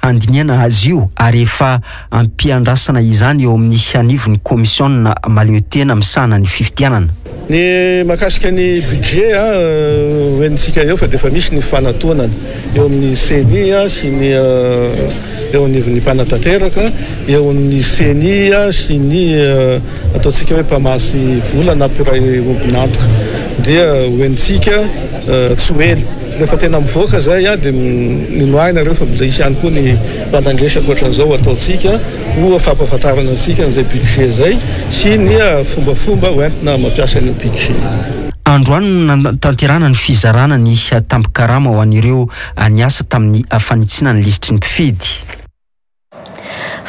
handinihana azy io ary efa am-piandrasana izany eo amin'ny anivon'ny kaomisiona mahaleotena misahana ny fifidianana. Ny mahakasika ny budget ho henontsika eo fa dia efa misy ny fanatoanana eo amin'ny ceni sy ny eo anivon'ny mpanatanteraka, eo amin'ny ceni sy ny ataontsika hoe mpamatsy vola na mpiray ombon'antoka dia ho henontsika tsy ho ela. Rehefa tena mivoaka izay dia mino ahy nareo fa mbola hisy ihany koa ny valan-dresaka ohatran'izao ataontsika ho fampahafantarana antsika an'izay budget izay sy ny fombafomba hoentina mampiasa an'io budget io. Androany no nanatanterahana ny fizarana ny tambin-karama ho an'ireo niasa tamin'ny fanitsiana ny lisitry ny mpifidy.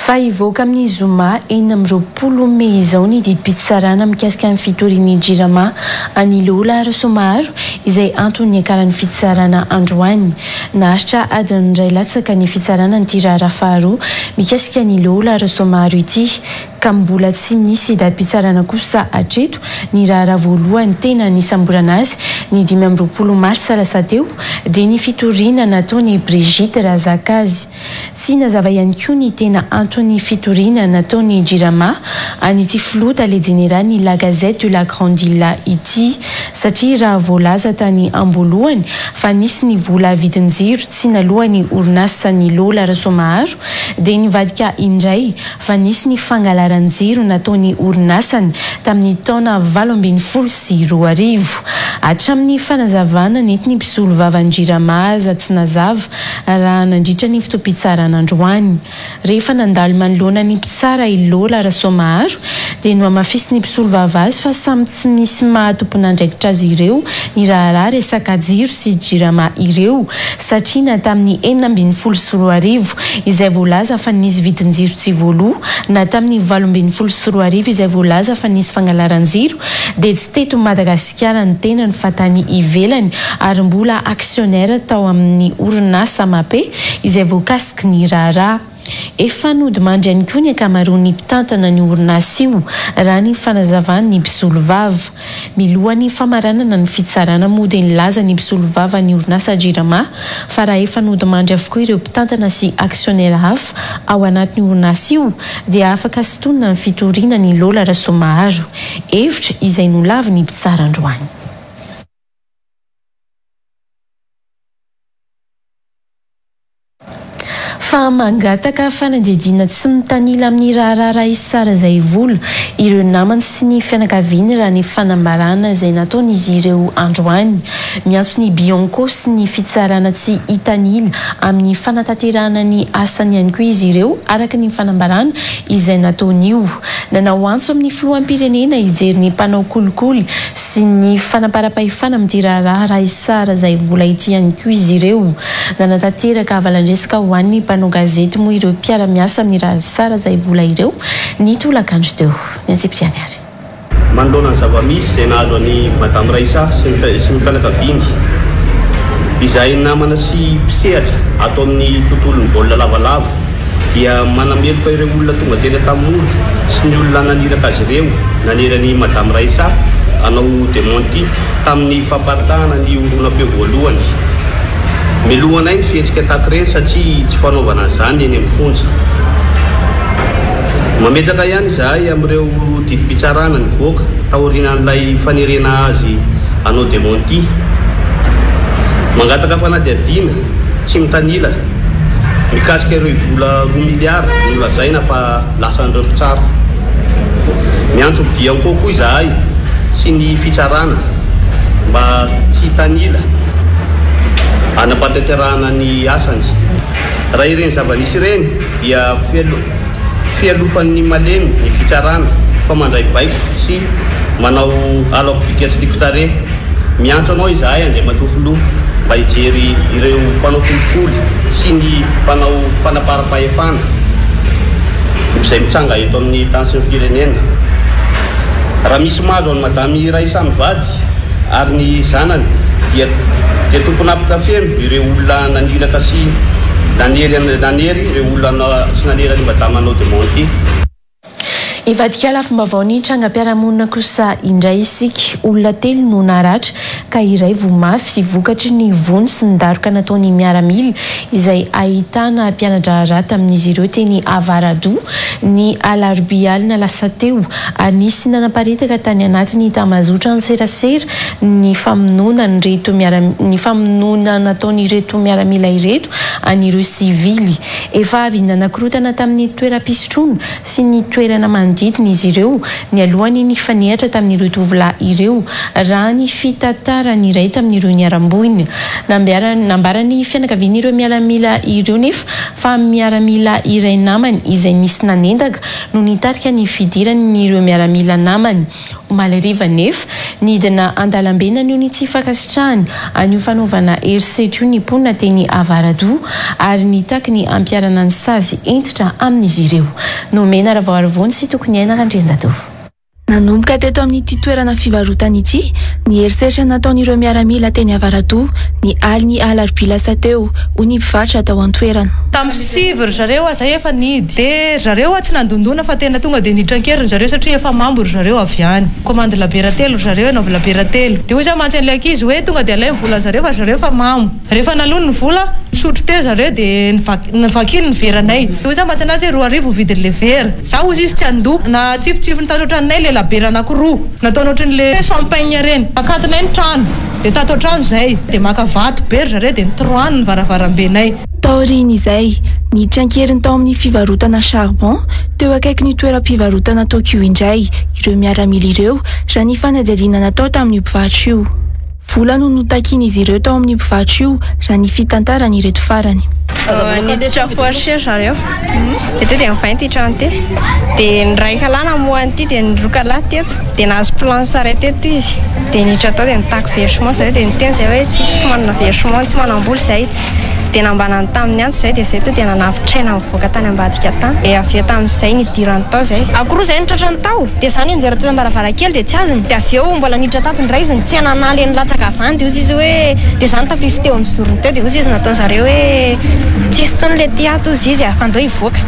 Fa hivoaka amin'ny zoma 26 mey izao ny didim-pitsarana mikasika ny fitorian'ny Jirama an'i Lola Rasoamaharo izay antony niakaran'ny fitsarana androany. Naharitra adiny iray latsaka ny fitsarana an'ity raharaha faharoa mikasika an'i Lola Rasoamaharo ity ka mbola tsy nisy datim-pitsarana kosa hatreto ny raharaha voalohany tena nisamborana azy ny 25 marsa lasa teo dia ny fitoriana nataon'i Brigitte Razaka azy. Tsy nazava ihany koa ny tena anton'ny fitoriana nataon'ny Jirama an'ity filoha tale jeneralin'ny La Gazette de la Grande Ile ity satria raha voalaza tany am-boalohany fa nisy ny vola vidin-jiro tsy naloan'ny orinasa ny Lola Rasoamaharo dia nivadika indray fa nisy ny fangalaran-jiro nataon'ny orinasany tamin'ny taona 2018. Hatramin'ny fanazavana nentin'ny mpisolovavan'ny Jirama aza tsy nazava raha nandritra ny fotoam-pitsarana androany. Rehefa nandalo manoloana ny mpitsara i Lola Rasoamaharo dia nohamafisin'ny mpisolovava azy fa samy tsy misy maha tompon'andraikitra azy ireo ny raharaha resaka jiro sy jirama ireo satria na tamin'ny 2016 izay voalaza fa nisy vidin-jiro tsy voaloa na tamin'ny 2018 izay voalaza fa nisy fangalaran-jiro dia tsy teto Madagasikara ny tenany fa tany ivelany ary mbola actionnaire tao amin'ny orinasa Mape izay voakasiky ny raharaha. Efa nodimandry ihany koa ny ankamaroan'ny mpitantana an'io orinasa io, raha ny fanazavan'ny mpisolovava. Milohan'ny famaranana ny fitsarana moa dia nilaza ny mpisolovavan'ny orinasa Jirama fa raha efa nodimandry avokoa ireo mpitantana sy actionnaire hafa ao anatin'io orinasa io dia afaka sintonina ny fitoriana an'i Lola Rasoamaharo. Hevitra izay nolavin'ny mpitsara androany. Fa mangataka fanadihadiana tsy mitanila amin'ny raharaha Raissa Razaivola ireo namany sy ny fianakaviany raha ny fanambarana izay nataon'izy ireo androany. Miantso ny Bianco sy ny fitsarana tsy hitanila amin'ny fanatanterahana ny asany ihany koa izy ireo araka ny fanambarana izay nataony io. Nanao antso amin'ny filoham-pirenena hijery ny mpanao kolikoly sy ny fanamparam-pahefana amin'ity raharaha Raissa Razaivola ity ihany koa izy ireo. Nanatanteraka havalan-dresaka ho an'ny mpanao gazety moa ireo mpiara-miasa amin'ny Raissa Razaivola ireo ny tolakandro teo. Ny antsipiriany ary. Manoloana ny zava-misy izay nahazo an'i Madame Raissa sy ny sy ny fianakaviany, izay namana sy mpisehatra ato amin'ny tontolon'ny baolina lavalava, dia manameloka ireo olona tonga teny Antanimora sy ny olona naniraka azy ireo nanery an'i Madame Raissa hanao démenti tamin'ny famparitahana ny horonam-peo voalohany. Melohanay ny fihetsika tahaka ireny satria tsy fanaovana an'izany eny amin'ny fonja. Mametraka ihany izahay amin'ireo didim-pitsarana nivoaka taorianan'ilay fanerena azy hanao démenti. Mangataka fanadihadiana tsy mitanila mikasika ireo vola roa miliara nolazaina fa lasan'ireo mpitsara. Miantso Bianco koa izahay sy ny fitsarana mba tsy hitanila hanapatanterahana ny asany. Raha ireny zava-nisy ireny dia fialofan'ny malemy ny fitsarana fa mandray baiko sy manao alako bika tsy tiako tarehy. Miantso anao izahay Andriamatoa Filoha mba hijery ireo mpanao kolikoly sy ny mpanao fanaparam-pahefana izay mitranga eto amin'ny tany sy ny firenena. Raha misy mahazo an'i Madame Raissa mivady ary ny zanany dia dia tompon'apoka feno ireo olona naniraka sy nanery nanery ireo olona sy nanery an'i Madame hanao démenti. Hivadika lafim-baovao ny trangam-piarahamonina kosa indray isika. Olona telo no naratra ka iray voa mafy vokatry ny vono sy ny daroka nataon'ny miaramila izay ahitana mpiana-draharaha tamin'izy ireo teny Avaradoha ny alarobia alina lasa teo ary nisy nanaparitaka tany anatin'ny tambazotran-tserasera ny famonoana an'ireto ny famonoana nataon'ireto miaramila ireto an'ireo sivily. Efa avy nanakorontana tamin'ny toeram-pisotroana sy ny toerana manodidina izy ireo nialohan'ny nifanehatra tamin'ireo tovolahy ireo, raha ny fitantaran'ny iray tamin'ireo niharam-boina. Nambaran'ny fianakavian'ireo miaramila ireo nefa fa miaramila iray namany izay nisy nanendaka no nitarika ny fidiran'ireo miaramila namany. Omaly hariva anefa, nidina an-dalambe naneho ny tsy fankasitrahany an'io fanaovana herisetra io ny mponina teny Avaradoha ary nitaky ny hampiharana ny sazy hentitra amin'izy ireo. Nomena Ravaoarivony sy Tokoniaina Randrianjatovo. Nanomboka teto amin'ity toerana fivarotana ity ny herisetra nataon'ireo miaramila teny Avaradoha ny alin'ny alarobia lasa teo, hoy ny mpivarotra tao an-toerana. Tamin'ny sivy ry zareo aho zay efa nihidy. Dia ry zareo tsy nandondona fa tena tonga dia niditra an-keriny zareo satria efa mambo ry zareo avy any. Commande labiera telo ry zareo, hanaovy labiera telo. Dia hoy za mantsy an'ilay ankizy hoe tonga dia alainy vola zareo fa ry zareo efa mamo. Rehefa naloany ny vola, nisotro teo zareo dia novakiny ny veranay. Dia hoy za mantsy anazy hoe 2000 ny vidin'ilay vera. Za hozy izy tsy handoa. Natsifotsifony tato an-tranonay ilay labiera anankiroa. Nataony ohatran'ilay champagne ireny. Nakatonay ny trano. Dia tato an-trano izay. Dia maka vato be ry zareo dia nitorohany ny varavarambenay. Taorian'izay, niditra an-keriny tao amin'ny fivarotana charbon teo akaikin'io toeram-pivarotana Tokyo indray ireo miaramila ireo raha ny fanadihadiana natao tamin'io mpivarotra io. Vola no notakian'izy ireo tao amin'io mpivarotra io raha ny fitantaran'ireto farany. Niditra fourcher zareo dia teo dia nivaina ity trano ity dia ny raika lahy namoha an'ity dia ny roka lahy teto dia nahazo planche iray teto izy dia niditra tao dia nitaky versement zareo dia niteny zay hoe tsisy tsy manana versement tsy manam-bola izay dia nambanany tamin'ny antsy izay dia izay to dia nanavotra aina nivoaka tany ambadika tany dia avy eo tamin'izay nidirany tao izay akory izay no tratrany tao dia za nianjera teo am-baravarankely dia tsy azony dia avy eo mbola niditra tato indray izy nitsena an'ahy le nilatsaka avy any dia hozy izy hoe dia za nitapify teo amin'ny zorony teo dia hozy izy nataon'zareo hoe tsisy intsony le ty ato hozy izy fa ndao hivoaka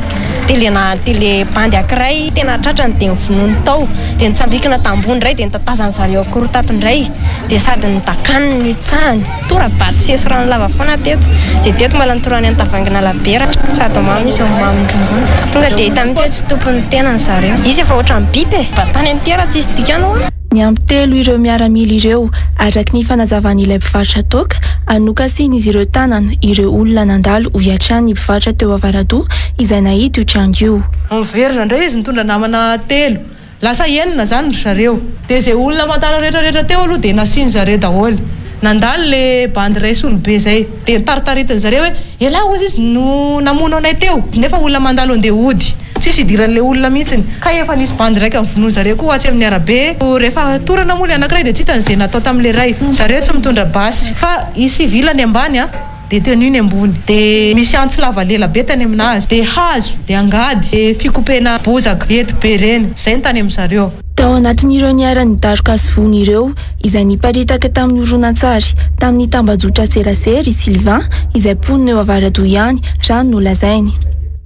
dia le na dia le bandy ankiray tena tratrany dia novonoiny tao dia nitsambikina tambony indray dia notatazan'zareo akory tato indray dia sady nodakany nitsahany Tora-bato sy eso rano lava foana teto. Dia teto mbola nitorahany an'i tavoahangy labiera. Sady mamo izy no mamon-drongony. Tonga dia hita mihitsy hoe tsy tompon'ny tenany zareo. Izy efa ohatran'ny biby e! Batany an'ity raha tsisy dikany hoa. Niampy telo ireo miaramila ireo, araka ny fanazavan'ilay mpivarotra toaka, ary nokasihin'izy ireo tanana ireo olona nandalo hoy hatrany ny mpivarotra teo Avaradoha izay nahita io tranga io. Niverina indray izy nitondra namana telo. Lasa enina zany ry zareo. Dia izay olona mandalo rehetra rehetra teo aloha dia nasiany zareo daholo. Nandalo le bandy iray solobe zay. Dia nitaritaritin'ny zareo hoe elah hozy izy no namono anay teo. Nefa olona mandalo andeha hody. Tsisy idiran'le olona mihitsiny. Kay efa nisy bandy iraika novonoiny zareo koa atsy amin'ny arabe. Rehefa torana moa le anakiray dia tsy hitany izay natao tamin'le iray. Zareo tsy mitondra basy. Fa i civil ny ambany an. Dia tenue ny ambony. Dia misy antsy lava lela be tany aminazy. Dia hazo, dia angady, dia fikopena bozaka, hety be ireny. Izay ny tany amin zareo. Tao anatin'ireo niharan'ny daroka sy vono ireo, izay niparitaka tamin'ny horonantsary tamin'ny tambajotra serasera i Sylvain, izay mponina eo Avaradoha ihany, raha ny nolazainy.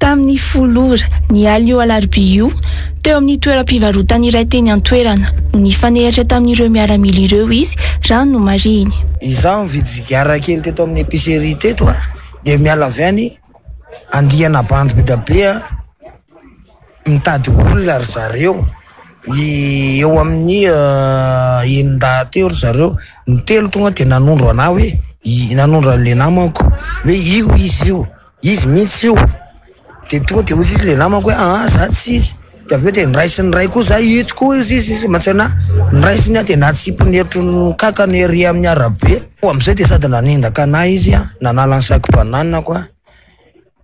Tamin'ny folo ora, ny alin'io alarobia io, teo amin'ny toeram-pivarotany iray teny an-toerana, no nifanehatra tamin'ireo miaramila ireo izy, raha ny nomarihiny. Izaho nividy sigara kely teto amin'ny épicerie teto a, dia miala avy any andiana bandy be dia be a, mitady olona ry zareo, eo amin'ny enin-dahy teo ry zareo, ny telo tonga dia nanondro anah hoe, nanondro an'ilay namako hoe io izy io. Izy mihitsy io. De tonga de hozy izy le namako hoe aa za tsy izy. De avy eo de niraisin'ny ray koa za ito koa izy izy izy mantsy anah. Niraisiny aho de natsipiny ohatran'ny kakany ery amin'ny arabe. Am'zay de sady nanendaka anah izy an, nanala ny sac banane-ko an,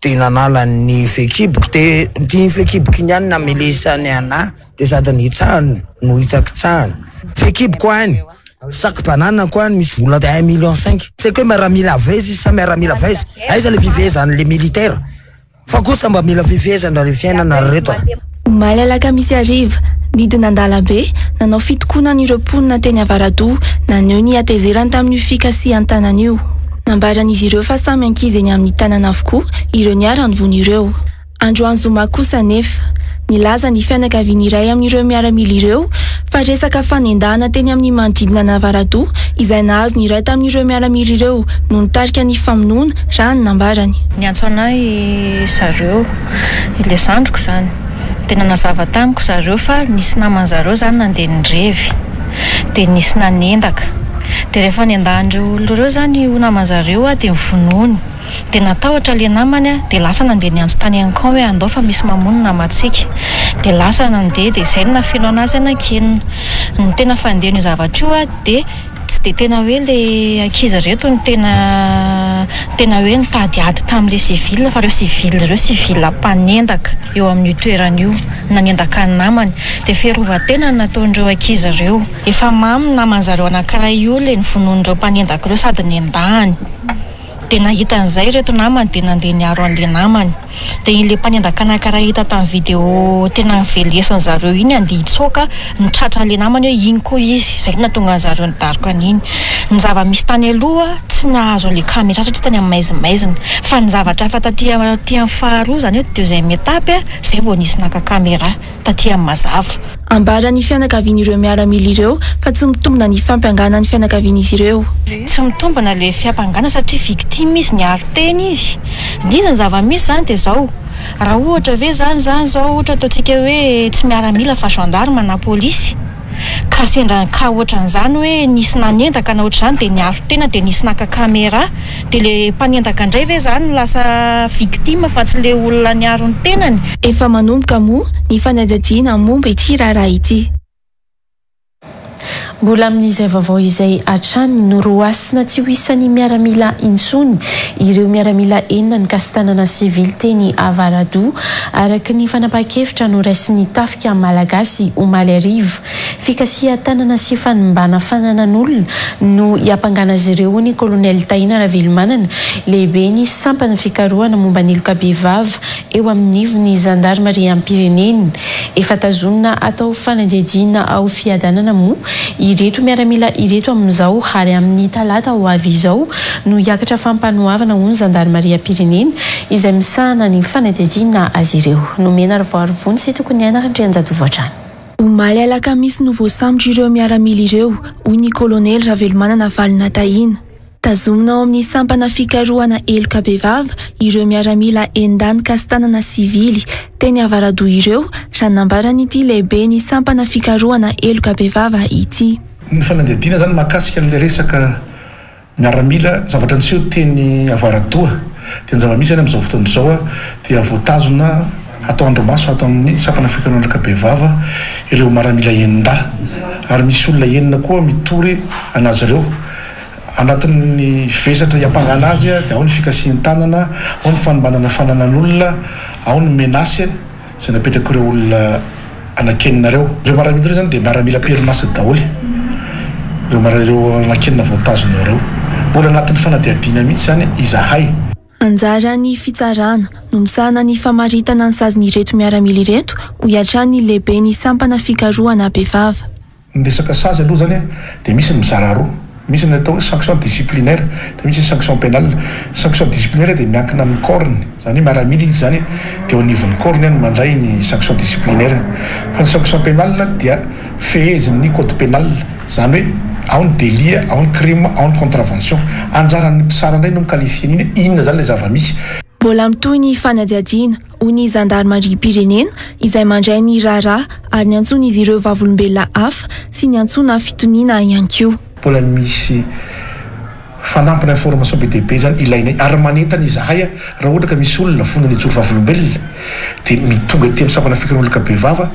de nanala ny fekiboko, de iny fekiboko iny ihany namelesany anah, de sady nitsahany no hitsakitsahany. Fekiboko any. Sac banane ko any misy vola un million cinq. Tsy haiko hoe miaramila avy aiza izy sa miaramila avy aiza. Aiza le fifehezan'le militaire? Fa kosa mba mila fifehezana le fiainana ry reto a. Omaly alakamisy hariva, nidina an-dalambe, nanao fitokonana ireo mponina teny Avaradoha, naneho ny hatezerany tamin'io fikasihan-tanana io. Nambaran'izy ireo fa samy ankizy eny amin'ny tanana avokoa ireo niharan'ny vono ireo. Androany zoma kosa anefa, Nilaza ny fianakavian'ny iray amin'ireo miaramila ireo fa resaka fanendahana teny amin'ny manodidina an'Avaradoha izay nahazo ny iray tamin'ireo miaramila ireo no nitarika ny famonoana, raha ny nambarany. Niantso anay zareo, ilay zandriko izany, dia nanazava tamiko zareo fa nisy naman'zareo izany nandeha nirevy, dia nisy nanendaka. Dia rehefa nendahan'ireo olona ireo izany io naman'zareo dia novonoiny. Dia natahotra ilay namany dia lasa nandeha niantso tany amin'ny camp hoe andao fa misy mamono ny namantsika. Dia lasa nandeha dia izay no nahafeno anazy anankenina. Ny tena fandehan'io zavatra io dia tsy dia tena hoe ilay ankizy ireto no tena tena hoe nitady ady tamin'ilay civil fa ireo civil ireo civil mpanendaka eo amin'io toerana io, nanendaka ny namany. Dia fiarovan-tena no nataon'ireo ankizy ireo. Efa mamo ny naman'zareo anankiray io ilay novonoin'ireo mpanendaka ireo sady nendahany. Dia nahita an'izay ireto namany dia nandeha niaro an'ilay namany. Dia ilay mpanendaka anankiray hita tamin'ny vidéo tena novelesin'ny zareo iny handeha hitsoaka no tratra an'ilay namany hoe iny koa izy. Izay no nahatonga an'zareo nidaroka an'iny. Ny zava-misy tany aloha tsy nahazo an'ilay caméra satria tany amin'ny maizimaizina. Fa ny zavatra hafa taty aty amin'ny faharoa izany hoe deuxième étape izay vao nisy naka caméra. taty amin'ny mazava. Ambaran'ny fianakavian'ireo miaramila ireo fa tsy mitombina ny fampiangana ny fianakavian'izy ireo. Tsy mitombina ilay fiampangana satria victime izy, niaro tena izy. Izy ny zava-misy izany dia izao, raha ohatra ve izany izany izao ohatra ataontsika hoe tsy miaramila fa gendarme na polisy, ka sendra ka ohatran'izany hoe nisy nanendaka na ohatr'izany dia niaro tena dia nisy naka camera dia le mpanendaka indray ve zany no lasa victime fa tsy le olona niaro ny tenany? Efa manomboka moa ny fanadihadiana momba ity raharaha ity. Mbola amin'izay vaovao izay hatrany, noroasina tsy ho isan'ny miaramila intsony ireo miaramila enina nikasi-tanana sivily teny Avaradoha, araka ny fanapahan-kevitra noraisin'ny tafika malagasy omaly hariva. Fikasihan-tanana sy fanimbana fananan'olona no iampangana azy ireo, hoy ny kolonely Tahina Ravelomanana, lehiben'ny sampan'ny fikarohana momba ny heloka bevava eo amin'ivon'ny zandarimariam-pirenena. Efa tazonina atao fanadihadiana ao Fiadanana moa ireto miaramila ireto amin'izao ary amin'ny talata ho avy izao no hiakatra fampanoavana ho ny zandarimariam-pirenena izay misahana ny fanadihadiana azy ireo. Nomena Ravoarivony sy Tokoniaina Randrianjatovo hatrany. Omaly alakamisy no voasambotra ireo miaramila ireo, hoy ny kolonely Ravelomanana Valona Tahina. Tazomina ao amin'ny sampana fikarohana heloka bevava ireo miaramila enin-dahy nikasi-tanana sivily teny Avaradoha ireo, raha ny nambaran'ity lehiben'ny sampana fikarohana heloka bevava ity. Ny fanadihadiana izany mahakasika an'ilay resaka miaramila zavatra niseho teny Avaradoha dia ny zava-misy izany amin'izao fotoana izao dia voatazona hatao andrimaso ato amin'ny sampana fikarohana heloka bevava ireo maramila enin-dahy ary misy olona enina koa mitory an'azy ireo. Anatin'ny vesatra iampangana azy dia ao ny fikasihan-tanana, ao ny fanombanana fananan'olona, ao ny menace izay napetrak'ireo olona anankenina ireo. Ireo miaramila ireo izany dia miaramila am-perinasa daholo, ireo mara ireo anankenina voatazona ireo. Mbola anatin'ny fanadihadiana mihitsy izany izahay. Anjaran'ny fitsarana no misahana ny famaritana ny sazin'ireto miaramila ireto, hoy hatrany ny lehiben'ny sampana fikarohana bevava. Ny resaka sazy aloha zany dia misy ny mizara roa, misy ny atao hoe sanction disciplinaire dia misy ny sanction pénale. Sanction disciplinaire dia miankina amin'ny corps-ny, izany hoe miaramila izy izany dia eo anivon'ny corps-ny no mandray ny sanction disciplinaire. Fa ny sanction pénale dia fehezin'ny code pénal, izany hoe ao ny délit, ao ny crime, ao ny contravention. Anjaran'ny mpitsara indray no mi-qualifier an'iny hoe inona izany ilay zava-misy. Mbola mitohy ny fanadihadiana, hoy ny zandarimariam-pirenena izay mandray ny raharaha ary niantsoan'izy ireo vavolombelona hafa sy niantsoana fitoniana ihany koa. Mbola misy fanampina information be dia be izany ilainay ary manentana izahay raha ohatra ka misy olona vonona ny hijoro vavolombelona dia tonga ety amin'ny sampana fikarohana bevava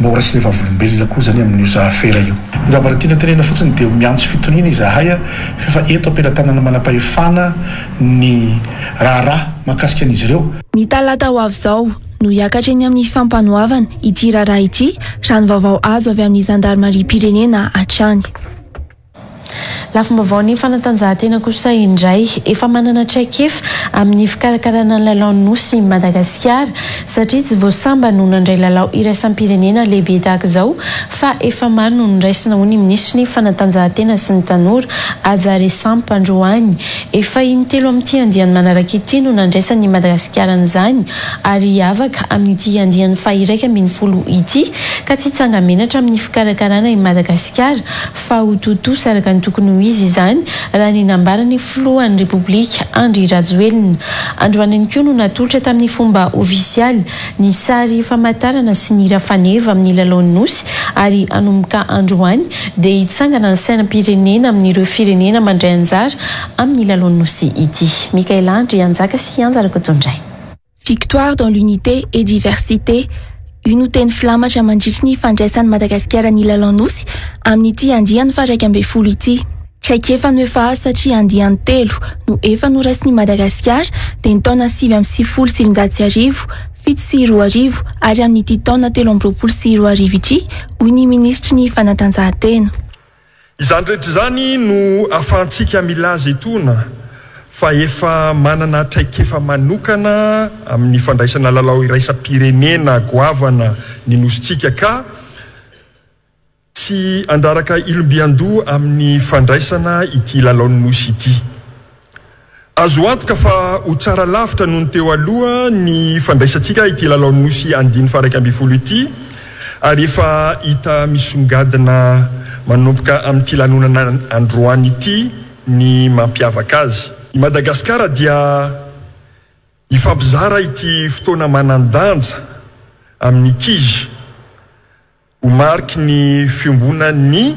Mba ho raisinay vavolombelona koa izany amin'io zahafera io. Ny zavatra tiana tenenina fotsiny dia miantso fitoniana izahay f'efa eto am-pelatanana manam-pahefana ny raharaha mahakasika an'izy ireo. Ny talata ho avy izao no hiakatra eny amin'ny fampanoavana ity raharaha ity, raha ny vaovao azo avy amin'ny zandarimariam-pirenena hatrany. Lafim-baovaon'ny fanatanjahantena kosa indray, efa manana traikefa amin'ny fikarakarana ny lalaon'ny Nosy i Madagasikara satria tsy vao sambany no nandray lalao iraisam-pirenena lehibe tahaka izao fa efa maro no noraisina hoy ny minisitry ny fanatanjahantena sy ny tanora, Haja Resampa, androany. Efa in-telo amin'ity andiany manaraka ity no nandraisan'i Madagasikara an'izany ary hiavaka amin'ity andiany faha-11 ity ka tsy hitsanga-menatra amin'ny fikarakarana i Madagasikara fa ho tontosa araka ny tokony ho izy izany, raha ny nambaran'ny filohan'ny Repoblika, Andry Rajoelina. Androany ihany koa no natolotra tamin'ny fomba ofisialy ny sary famantarana sy ny hira faneva amin'ny lalaon'ny Nosy ary hanomboka androany dia hitsangana ny sainam-pirenena amin'ireo firenena mandray anjara amin'ny lalaon'ny Nosy ity. Mickaël Andrianjaka sy Anja Rakotondraina. Victoire dans l'unité et diversité, io no teny filamatra mandritry ny fandraisan'i Madagasikara ny Lalao Nosy amin'ity andiany faha-11 ity. Traikefa no efa azo satria andiany telo no efa noraisin'i Madagasikara dia ny taona 1999, 2007 ary amin'ity taona 2023 ity, hoy ny minisitry ny fanatanjahantena. Izany rehetra izany no ahafahantsika milaza etoana fa efa manana traikefa manokana amin'ny fandraisana lalao iraisam-pirenena goavana ny Nosintsika ka tsy handraraka ilombiandoha amin'ny fandraisana ity lalaon'ny Nosy ity. Azo antoka fa ho tsara lavitra noho ny teo aloha ny fandraisantsika ity lalaon'ny Nosy andiany faha-11 ity ary efa hita misongadina manomboka amin'ity lanonana androany ity ny mampiavaka azy. I Madagasikara dia hifampizara ity fotoana manan-danja amin'ny Kij. Ho mariky ny fiombonan'ny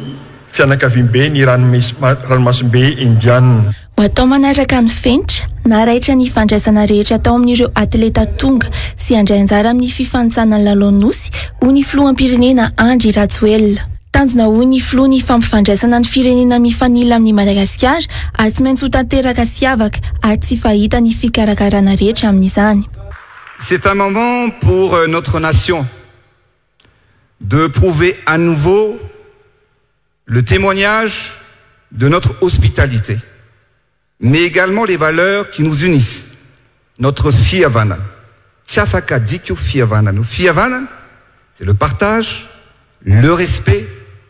fianakaviambe ny ranomasimbe Indiana. Ho atao manaraka ny fenitra na raitra ny fandraisana rehetra atao amin'ireo atleta tonga sy handray anjara amin'ny fifanintsanan'ny Lalaon'ny Nosy, hoy ny filoham-pirenena Andry Rajoelina. Tanjona hoy ny filoha ny fampifandraisana ny firenena mifanila amin'i Madagasikara ary tsy maintsy ho tanteraka sy hiavaka ary tsy fahita ny fikarakarana rehetra amin'izany. C'est un moment pour notre nation de prouver à nouveau le témoignage de notre hospitalité, mais également les valeurs qui nous unissent, notre fihavanana. Tsy afaka adika io fihavanana io. Fihavanana, c'est le partage, le respect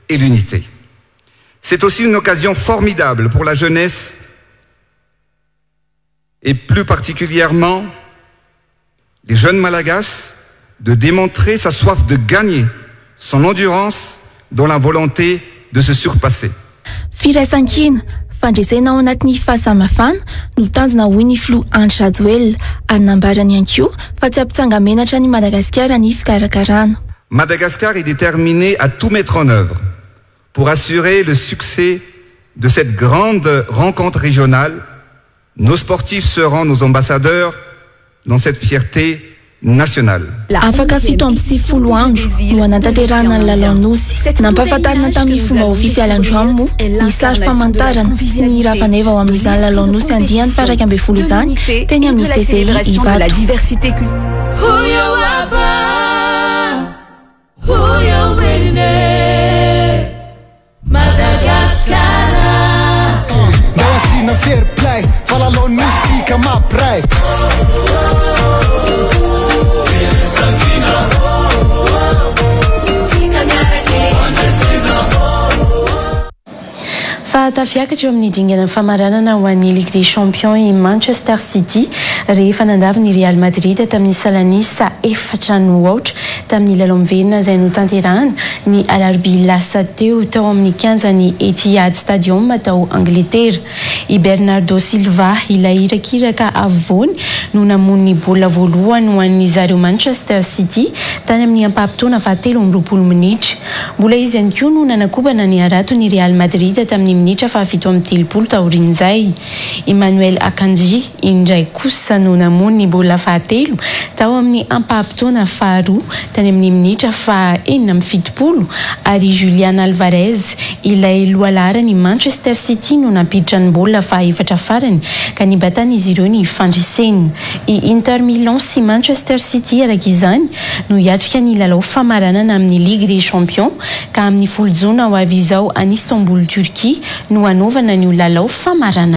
et l'unité. C'est aussi une occasion formidable pour la jeunesse et plus particulièrement les jeunes Malagasy de démontrer sa soif de gagner, son endurance dans la volonté de se surpasser. Firaisankina, fandresena ao anatin'ny fahasamihafana no tanjona hoy ny filoha Andry Rajoelina ary nambarany ihany koa fa tsy hampitsanga-menatra an'i Madagasikara ny fikarakarana. Madagascar est déterminé à tout mettre en œuvre pour assurer le succès de cette grande rencontre régionale. Nos sportifs seront nos ambassadeurs dans cette fierté nationale. Afaka 97 andro no hanatanterahana ny Lalao Nosy. Nampahafantarina tamin'ny fomba ofisialy androany moa ny sary famantarana sy ny hira faneva ao amin'izany Lalao Nosy andiany faha-11 izany teny amin'ny CCI Ivato. Ndao asiana fair play fa lalao nosy ty ka mampiray. Fa tafiakatra eo amin'ny dingana famaranana ho an'ny Ligue des Champions i Manchester City rehefa nandavo ny Real Madrid tamin'ny salan'isa efatra no aotra tamin'ny lalao miverina izay notanterahana ny alarobia lasa teo tao amin'ny kianjan'ny Etihad Stadium tao Angletera. I Bernardo Silva, ilay irakiraka afovoany, no namono ny baolina voalohany ho an'ny zareo Manchester City tany amin'ny ampaham-potoana fahatelo amby 20 minitra. Mbola izy ihany koa no nanakobana ny haraton'ny Real Madrid tamin'ny minitra faha-37 taorian'izay. I Manuel Akanji indray kosa no namono ny baolina fahatelo tao amin'ny ampaham-potoana faharoa tany amin'ny minitra faha-76 ary Julian Alvarez, ilay lohalaharan'ny Manchester City no nampiditra ny baolina fahaefatra farany ka nibatan'izy ireo ny fandresena. I Inter Milan sy Manchester City araka izany no hiatrika ny lalao famaranana amin'ny Ligue des Champions ka amin'ny 10 jona ho avy izao any Istanbul Turquie. no hanaovana an'io lalao famaranana.